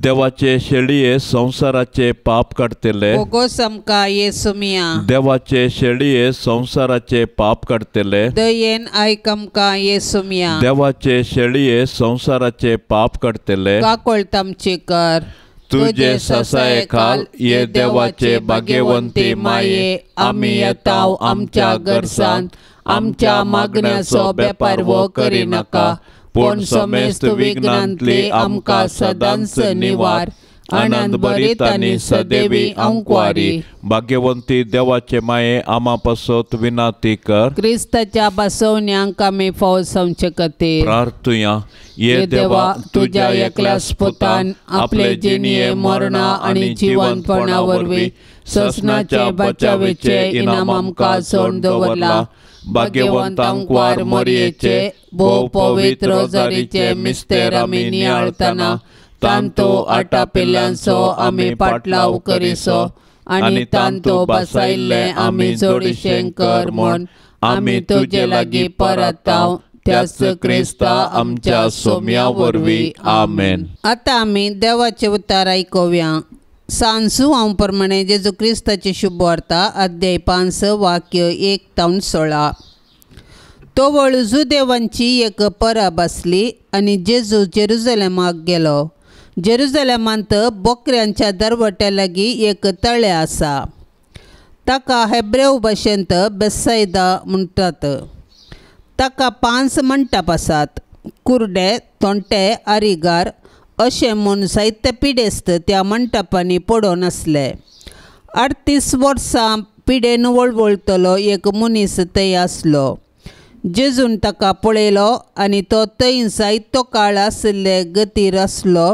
देवाचे शेळये संवसाराचे पाप काडटले बोगोस आमकां येसुमिया। देवाचे शेळये संवसाराचे पाप काडटले दयेन आयक आमकां येसुमिया। देवाचे शेळये संवसाराचे पाप काडटले काकोळत आमची कर। तुझे ससाये खाल ये देवाचे भाग्यवंती माये आमी येताव आमच्या गरजांत आमच्या मागण्याचो बेपारवो करिनाका पूण समेस्त विघ्नांतली आमकां सदांच निवार। आनंद भरीत आनी सदैवी अंकवारी भाग्यवंती देवाचे माये आमा पासत विनाती कर। क्रिस्ताच्या बसवण्यांक आमी फावो जावचे खातीर प्रार्थुया। ये देवा तुज्या एकल्याच पुतान आपले जिणये मरणा आनी जिवंतपणा वरवीं ससनाचे बचावेचे इनाम आमकां सोडून दवरला। भाग्यवंत अंकवार मरयेचे भोव पवित्र रोजारीचे मिस्तेर आमी नियाळतना तांतो आटापिल्ल्यांचो आमी पाटलाव करिसो आनी तांतो बसायल्ले आमी जोडीशें कर म्हूण आमी तुजे लागीं परताव त्याच क्रिस्ता आमच्या सोम्या वरवीं आमेन। आतां आमी देवाचे उतार आयकुया। सांसू हांव प्रमाणे जेजू क्रिस्ताची शुभवार्ता अध्याय 5 वाक्य 1 तावन 16। तोवळ जुदेवांची एक परब आसली आनी जेजू जेरुजलेमाक गेलो। जेरुजलेमांत बोकऱ्यांच्या दरवट्या लागीं एक तळें आसा, ताका हेब्रेव भाशेंत बेसायदा म्हणटात। ताका 5 मंटप आसात। कुर्डे, तोंटे, आरिगार अशें म्हूण जायते पिडेस्त त्या मंटपांनी पडून आसले। 38 वर्सां पिडेन वळवळटलो एक मनीस थंय आसलो। जेजून ताका पळयलो आनी तो थंय जायतो काळ आशिल्ले गतीर आसलो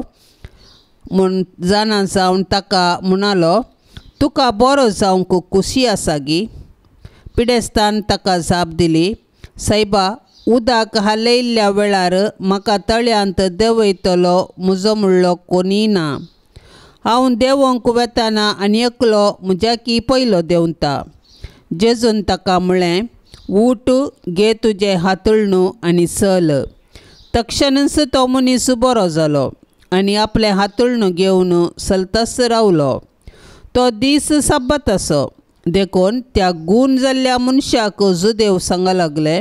म्हूण जाणा जावन ताका म्हणालो, तुका बरो जावंक खुशी आसा गी? पिडेस्तान ताका जाप दिली, सायबा, उदक हालयल्ल्या वेळार म्हाका तळ्यांत देंवयतलो म्हजो म्हणलो कोणीय ना। हांव देंवोंक वेतना आनी एकलो म्हज्याकी पयलो देंवता। जेजून ताका म्हळें, उठ, घे तुजें हातळणू आनी चल। तक्षणच तो मनीस बरो जालो आनी आपलें हातळणू घेवन चलताच रावलो। तो दीस सब्बत आसो देखून त्या गूण जाल्ल्या मनशाक जुदेव सांगा लागले,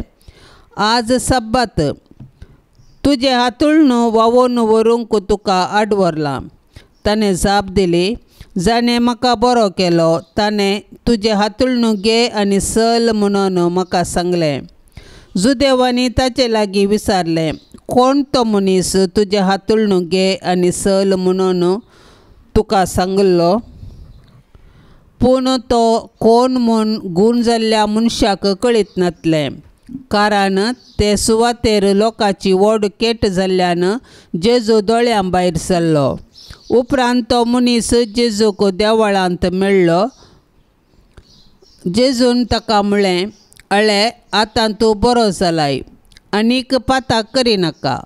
आज सब्बत, तुजें हातळणू व्हांवोन व्हरूंक तुका आडवरलां। ताणें जाप दिली, जाणें म्हाका बरो केलो ताणें तुजें हातळणू घे आनी चल म्हणून म्हाका सांगलें। जुदेवांनी ताचे लागीं विचारलें, कोण तो मनीस तुजें हातळणू घे आनी चल म्हणून तुका सांगलो? पूण तो कोण म्हूण गूण जाल्ल्या मनशाक कळीत नासलें, कारण ते सुवातेर लोकांची व्हड केट जाल्ल्यान जेजू दोळ्यां भायर सरलो। उपरांत तो मनीस जेजूक देवळांत मेळ्ळो। जेजून ताका म्हळें, अळे, आतां तूं बरो जालाय, आनीक पाताक करिनाका,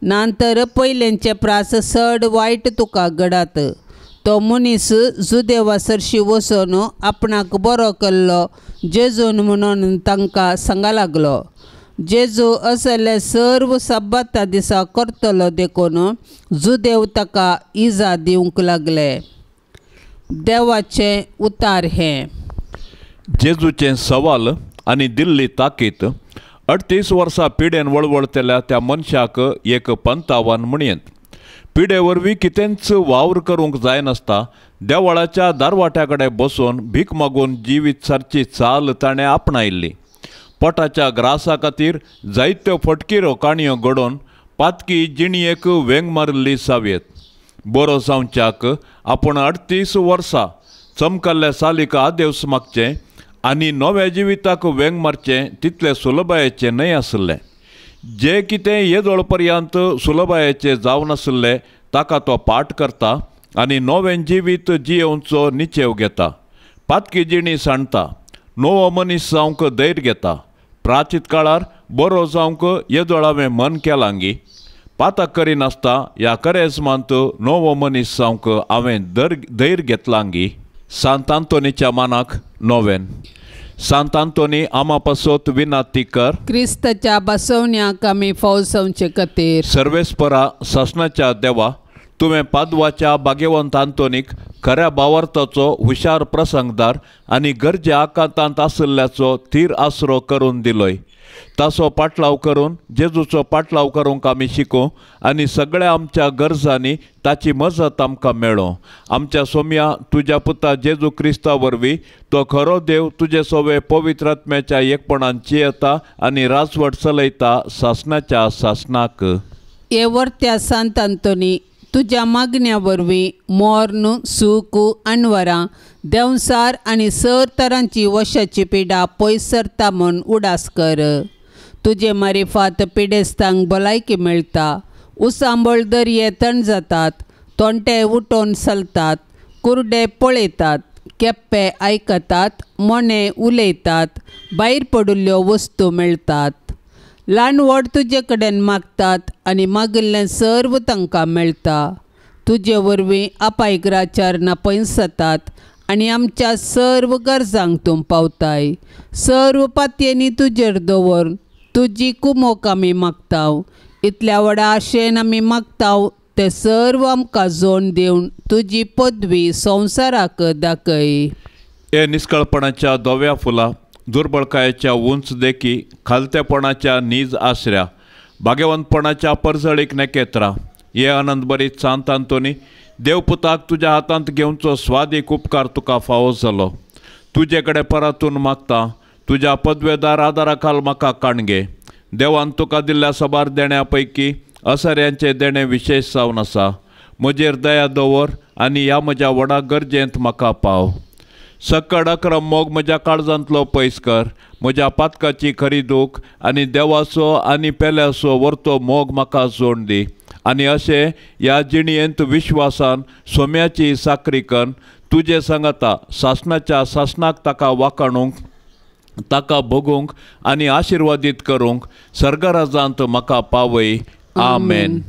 नातर पयलेंचे प्रास चड वायट तुका घडात। तो मनीस जुदेवा सरशी वचून आपणाक बरो केल्लो जेजून म्हणून तांकां सांगा लागलो। जेजू असले सर्व सब्बता दिसा करतलो देखून जुदेव ताका इजा दिवंक लागले। देवाचें उतार हें। जेजूचें सवाल आनी दिल्ली ताकीत 38 वर्सां पिडेन वळवळटल्या त्या मनशाक एक पंतावान म्हणयेत। पिडे वरवीं कितेंच वावर करूंक जायनासता देवळाच्या दारवाट्या कडेन बसून भीक मागून जिवीत सारची चाल ताणें आपणायल्ली. पोटाच्या ग्रासा खातीर जायत्यो फटकिरो काणयो घडोवन पातकी जिणयेक वेंग मारिल्ली सावयेत. बरो जावच्याक आपूण 38 वर्सां चमकल्ल्या सालीक आदेवस मागचें आनी नव्या जिविताक वेंग मारचें तितलें सुलभायेचें न्हय आसलें. जे कितें येदोळ पर्यंत सुलभायेचें जावन आसलें ताका तो पाठ करता आनी नवें जिवीत जियेवचो निचेव घेता. पातकी जिणी सांडटा, नवो मनीस जावंक धैर्य घेता. प्राचीत काळार बरो जावंक येदोळ हांवें मन केलांगी, पातक करिनासता ह्या करेजमांत नवो मनीस जावंक हांवें धैर्य घेतलांगी. सांत आंतोनीच्या मानाक नोवेन. सांत आंतोनी आमा पासत विनाती कर, क्रिस्ताच्या बसवण्याक आमी फौजवचे खातीर. सर्वेस्परा सासणाच्या देवा, तुवें पादवाच्या भाग्यवंत आंतोनीक खऱ्या भावार्थाचो हुशार प्रसंगदार आनी गरजे आकांतांत आशिल्ल्याचो थीर आसरो करून दिलोय. ताचो पाटलाव करून जेजूचो पाटलाव करूंक आमी शिकूं आनी सगळ्या आमच्या गरजांनी ताची मजत आमकां मेळो. आमच्या सोम्या तुज्या पुता जेजू क्रिस्ता वरवीं तो खरो देव तुजे सोवे पवित्र आत्म्याच्या एकपणान चियेता आनी राजवट चलयता सासणाच्या सासणाक. हे वर्त्या सांत आंतोनी, तुज्या मागण्या वरवीं मोर्न सूख अनवरां देंवसार आनी सर तरांची वशाची पिडा पयस सरता म्हूण उडास कर. तुजे मारिफात पिडेस्तांक भलायकी मेळटा, उसांबळ दर्ये तण जातात, तोंटे उठोवन चलतात, कुरडे पळयतात, केप्पे आयकतात, मोने उलयतात, भायर पडिल्ल्यो वस्तू मेळटात. ल्हान व्हड तुजे कडेन मागतात आनी मागिल्लें सर्व तांकां मेळटा. तुजे वरवीं अपायग्राचार पयस जातात आनी आमच्या सर्व गरजांक तूं पावताय. सर्व पातयेंनी तुजेर दवर तुजी कुमोक आमी मागता. इतल्या व्हडा आशेन आमी मागता ते सर्व आमकां जोड दिवन तुजी पदवी संवसाराक दाखय. हे निस्कळपणाच्या धव्या फुलां, दुर्बळकायेच्या उंच देखी, खालतेपणाच्या नीज आसऱ्या, भाग्यवंतपणाच्या परजळीक नेकेत्रां, हे आनंद बरीत सांत आंतोनी, देवपुताक तुज्या हातांत घेवचो स्वादीक उपकार तुका फावो जालो. तुजे कडेन परातून मागता, तुज्या पदवेदार आदारा खाल म्हाका काणगे. देवान तुका दिल्ल्या साबार देण्या पैकी असऱ्यांचें देणें विशेश जावन आसा. म्हजेर दया दवर आनी ह्या म्हज्या व्हडा गरजेंत म्हाका पाव. सकड अक्रम मोग म्हज्या काळजांतलो पयस कर. म्हज्या पातकाची खरी दूख आनी देवाचो आनी पेल्याचो वर्तो मोग म्हाका जोड दी आनी अशें ह्या जिणयेंत विश्वासान सोम्याची साकरी करून तुजे सांगाता सासणाच्या सासणाक ताका वाखाणूंक, ताका भोगूंक आनी आशिर्वादीत करूंक सर्गराजांत म्हाका पावय. आमेन.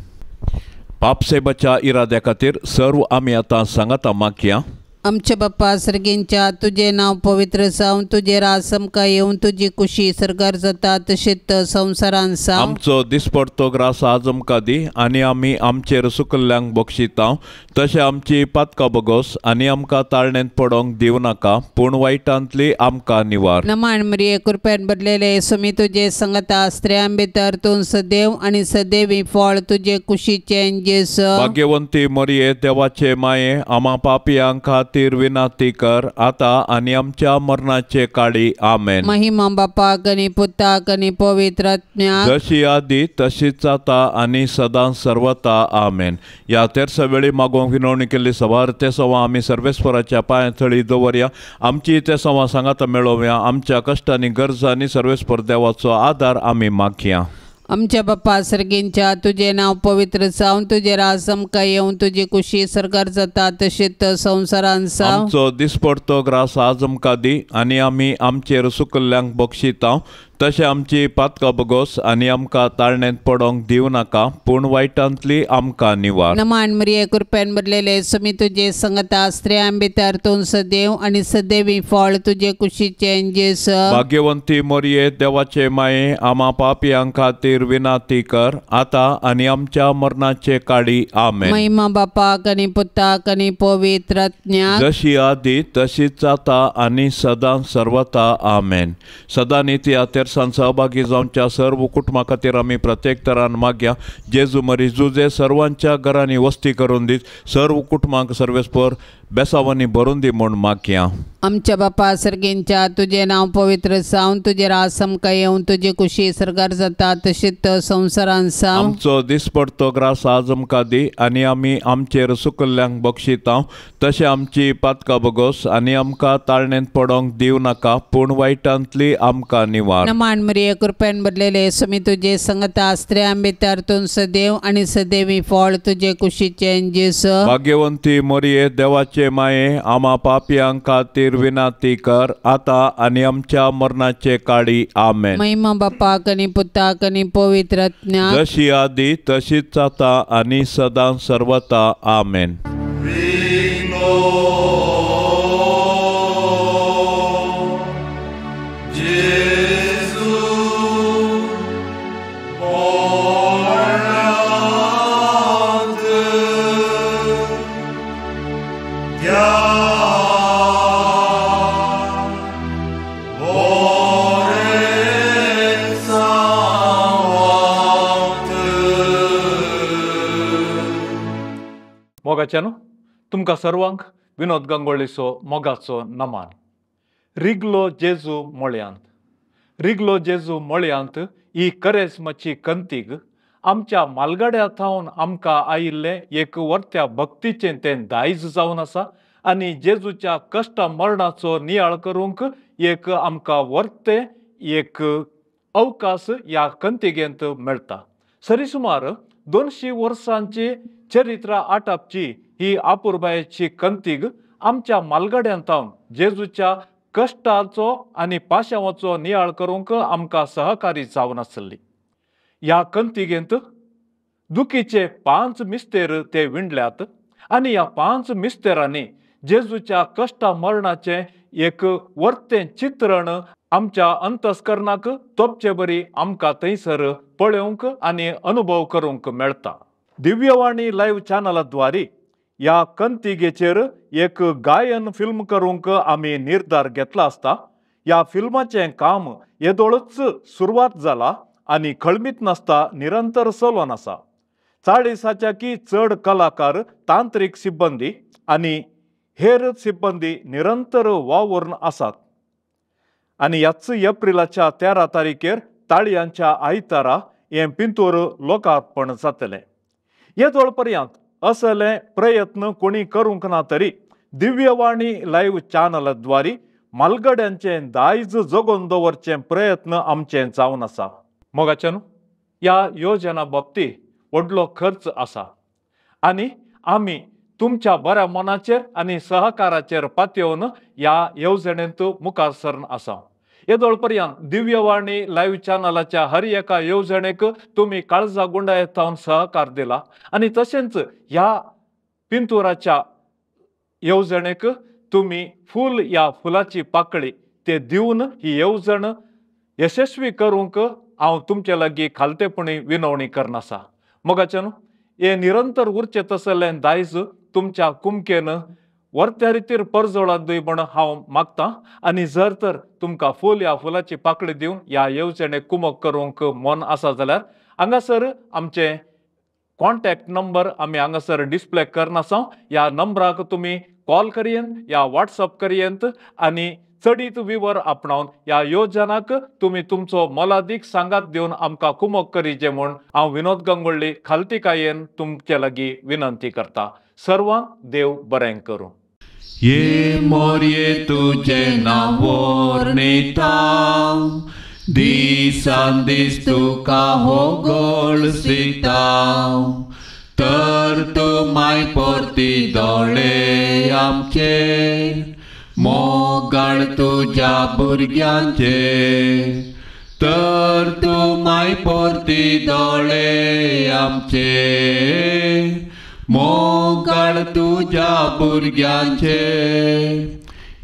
पापसेबाच्या इराद्या खातीर सर्व आमी आतां सांगाता मागया. आमच्या बाप्पा सर्गींच्या, तुजें नांव पवित्र जावं, तुजें राज आमकां येवन, तुजी कुशी सर्गार जाता तशेंच संवसारान जावं. आमचो दिसपडतो ग्रास आज आमकां दी आनी आमी आमचेर सुकल्ल्यांक बक्षिता तशें आमची पातकां बगोस आनी आमकां ताळणेंत पडोंक दिवं नाका, पूण वायटांतली आमकां निवार. नमन मरिये, कृपेन भरलेले, सुमी तुजे संगता, स्त्रियां भितर तूं सदैव आनी सदैवी फळ तुजे कुशीचें जेजू. भाग्यवंती मरिये, देवाचे माये, आमा पापयांक खातीर विनाती कर आता आनी आमच्या मरणाचे काळी. आमेन. महिमा बापाक आनी पुताक आनी पवित्र आत्म्याक, जशी आदी तशीच आता आनी सदां सर्वता. आमेन. ह्या तेरसा वेळी मागोवंक विनवणी केल्ली सवार ते सवा आमी सर्वेस्वराच्या पांया थळी दवरया. आमची ते सवा सांगाता मेळोवया. आमच्या कश्टांनी गरजांनी सर्वेस्वर देवाचो आदार आमी मागया. आमच्या बाप्पा सर्गींच्या, तुजें नांव पवित्र जावं, तुजें राज आमकां येवन, तुजी कुशी सर्गार जाता तशेंच संवसारान जावं. आमचो दिसपडतो ग्रास आज आमकां दी आनी आमी आमचेर सुकल्ल्यांक बक्षिता तशें आमची पातकां बगोस आनी आमकां ताळणेंत पडोंक दिवं नाका, पूण वायटांतली आमकां निवार. नमन मरिये, कृपेन भरलेले, सुमी तुजे संगता, स्त्रियां भितर तूं सदैव आनी सदैवी फळ तुजे कुशीचें जेजू. भाग्यवंती मरिये, देवाचे माये, आमा पापयां खातीर विनाती कर आता आनी आमच्या मरणाचे काळी. आमेन. महिमा बापाक आनी पुताक आनी पवित्र आत्म्याक, जशी आदी तशीच आता आनी सदां सर्वता. आमेन. सदां नित्या बेरसान सहभागी जावच्या सर्व कुटुंबा खातीर आमी प्रत्येक तरान मागया. जेजू मरी जुजे सर्वांच्या घरांनी वस्ती करून दीत, सर्व कुटुंबांक सर्वेस्पर बेसावांनी भरून दी म्हूण मागया. आमच्या बापा सर्गींच्या तुजें नांव पवित्र जावन तुजें राज आमकां येवन तुजी कुशी सर्गार जाता तशीच संवसारान जावं. आमचो दिसपडतो ग्रास आज आमकां दी आनी आमी आमचेर सुकल्ल्यांक बक्षिता तशें आमची पातकां बगोस आनी आमकां ताळणेंत पडोंक दिवं नाका पूण वायटांतली आमकां निवार. नमान मरिये कृपेन भरलेले स्वामी तुजे संगता स्त्रियां भितर तूं सदैव आनी सदैवी फळ तुजे कुशीचें जेजू. भाग्यवंती मरिये देवाचे माये आमा पापयां खातीर विनंती कर आता आनी आमच्या मरणाचे काळी. आमेन. महिमा बापाक आनी पुताक आनी पवित्र आत्म्याक जशी आदी तशीच आता आनी सदां सर्वता. आमेन. मोगाच्यानो तुमकां सर्वांक विनोद गंगोळीचो मोगाचो नमान. रिगलो जेजू मळयांत, रिगलो जेजू मळयांत ही करेस्माची कंतीक आमच्या मालगाड्या थावन आमकां आयिल्लें एक वर्त्या भक्तीचें तें दायज जावन आसा आनी जेजूच्या कश्टा मरणाचो नियाळ करूंक एक आमकां वर्तें एक अवकाश ह्या कंतिगेंत मेळटा. सरी सुमार 200 वर्सांची चरित्र आटापची ही आपुरबायेची कंतीग आमच्या मालगाड्यान थावन जेजूच्या कश्टाचो आनी पाशांवाचो नियाळ करूंक आमकां सहकारी जावन आसली. ह्या कंतिगेंत दुखीचे 5 मिस्तेर ते विणल्यात आनी ह्या 5 मिस्तेरांनी जेजूच्या कश्टा मरणाचें एक वर्तें चित्रण आमच्या अंतस्करणाक तोपचे बरी आमकां थंयसर पळोवंक आनी अनुभव करूंक मेळटा. दिव्यवाणी लायव्ह चॅनलाद्वारे ह्या कंतिगेचेर एक गायन फिल्म करूंक आमी निर्धार घेतला आसता. ह्या फिल्माचें काम येदोळच सुरवात जाला आनी खळमीत नासता निरंतर चलोन आसा. 40 की चड कलाकार, तांत्रीक सिब्बंदी आनी हेर सिब्बंदी निरंतर वावरून आसात आनी ह्याच एप्रिलाच्या 13 तारखेर ताळयांच्या आयतारा हें पिंतूर लोकार्पण जातलें. येदोळ पर्यंत असले प्रयत्न कोणी करूंक ना तरी दिव्यवाणी लायव्ह चॅनलाद्वारे मालगड्यांचें दायज जगोवन दवरचे प्रयत्न आमचे जावन आसा. मोगाच्यान ह्या योजना बाबतींत व्हडलो खर्च आसा आनी आमी तुमच्या बऱ्या मनाचेर आनी सहकाराचेर पातयेवन ह्या येवजणेंत मुखार सरन आसा. येदोळ पर्यंत दिव्यवाणी लायव्ह चॅनलाच्या हर एका येवजणेक तुमी काळजा गुंडायत थावन सहकार दिला आनी तशेंच ह्या पिंतुराच्या येवजणेक तुमी फूल ह्या फुलाची पाकळी ते दिवन ही येवजण यशस्वी करूंक हांव तुमचे लागीं खालतेपणी विनवणी करनासा. मोगाच्यान हे निरंतर उरचें तसलें दायज तुमच्या कुमकेन वर्त्या रितीर परजोळात दी म्हण हांव मागतां आनी जर तर तुमकां फूल ह्या फुलाची पाकळी दिवन ह्या येवजणेक कुमक करूंक मन आसा जाल्यार हांगासर आमचें कॉन्टॅक्ट नंबर आमी हांगासर डिस्प्ले करनासा. ह्या नंबराक तुमी कॉल करयेन या व्हॉट्सअप करयेंत आनी चडीत विवर आपणावन ह्या योजनाक तुमी तुमचो मोलादीक सांगात दिवन आमकां कुमक करीचे म्हूण हांव विनोद गंगोळ्ळी खालतीकायेन तुमचे लागीं विनंती करता. सर्वांक देव बरें करूं. ये मोरये तुझे नांव वर्णिता दिसान दीस तुका हो गळसिता तर तूं माय परती दोळे आमचेर मोगाळ तुज्या भुरग्यांचेर तर तूं माय परती दोळे आमचेर मोगाळ तुज्या भुरग्यांचेर.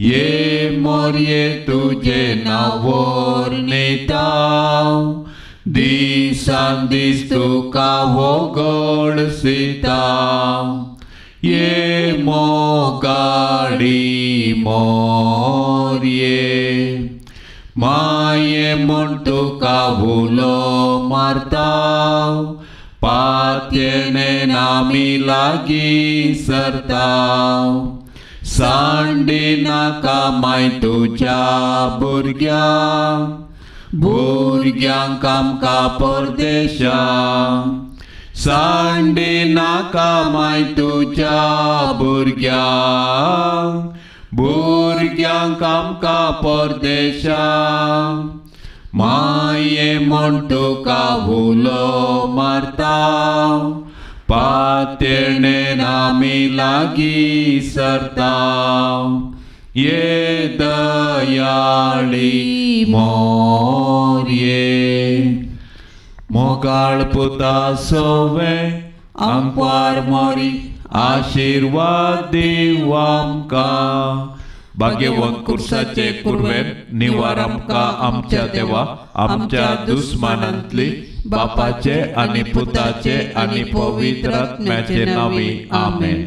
ये मोरये तुजें नांव वर्णिता दिसान दीस तुका हो गळसिता ये मोगाडी मोरये. माये म्हूण तुका उलो मारता पातयेणेन आमी लागीं सरता सांडी नाका माय तुज्या भुरग्यांक भुरग्यांक आमकां परदेशांक सांडी नाका माय तुज्या भुरग्यांक भुरग्यांक आमकां परदेशांक माये म्हूण तुका उलो मारता पातयेणेन आमी लागीं सरता ये दयाळी मोरये मोगाळ पुता सोवे आंकवार मोरी आशिर्वाद दीव आमकां भाग्यवंत कुर्साचे कुर्वेन निवार आमकां आमच्या देवा आमच्या दुस्मानांतली बापाचे आनी पुताचे आनी पवित्र आत्म्याचे नांवी आमेन.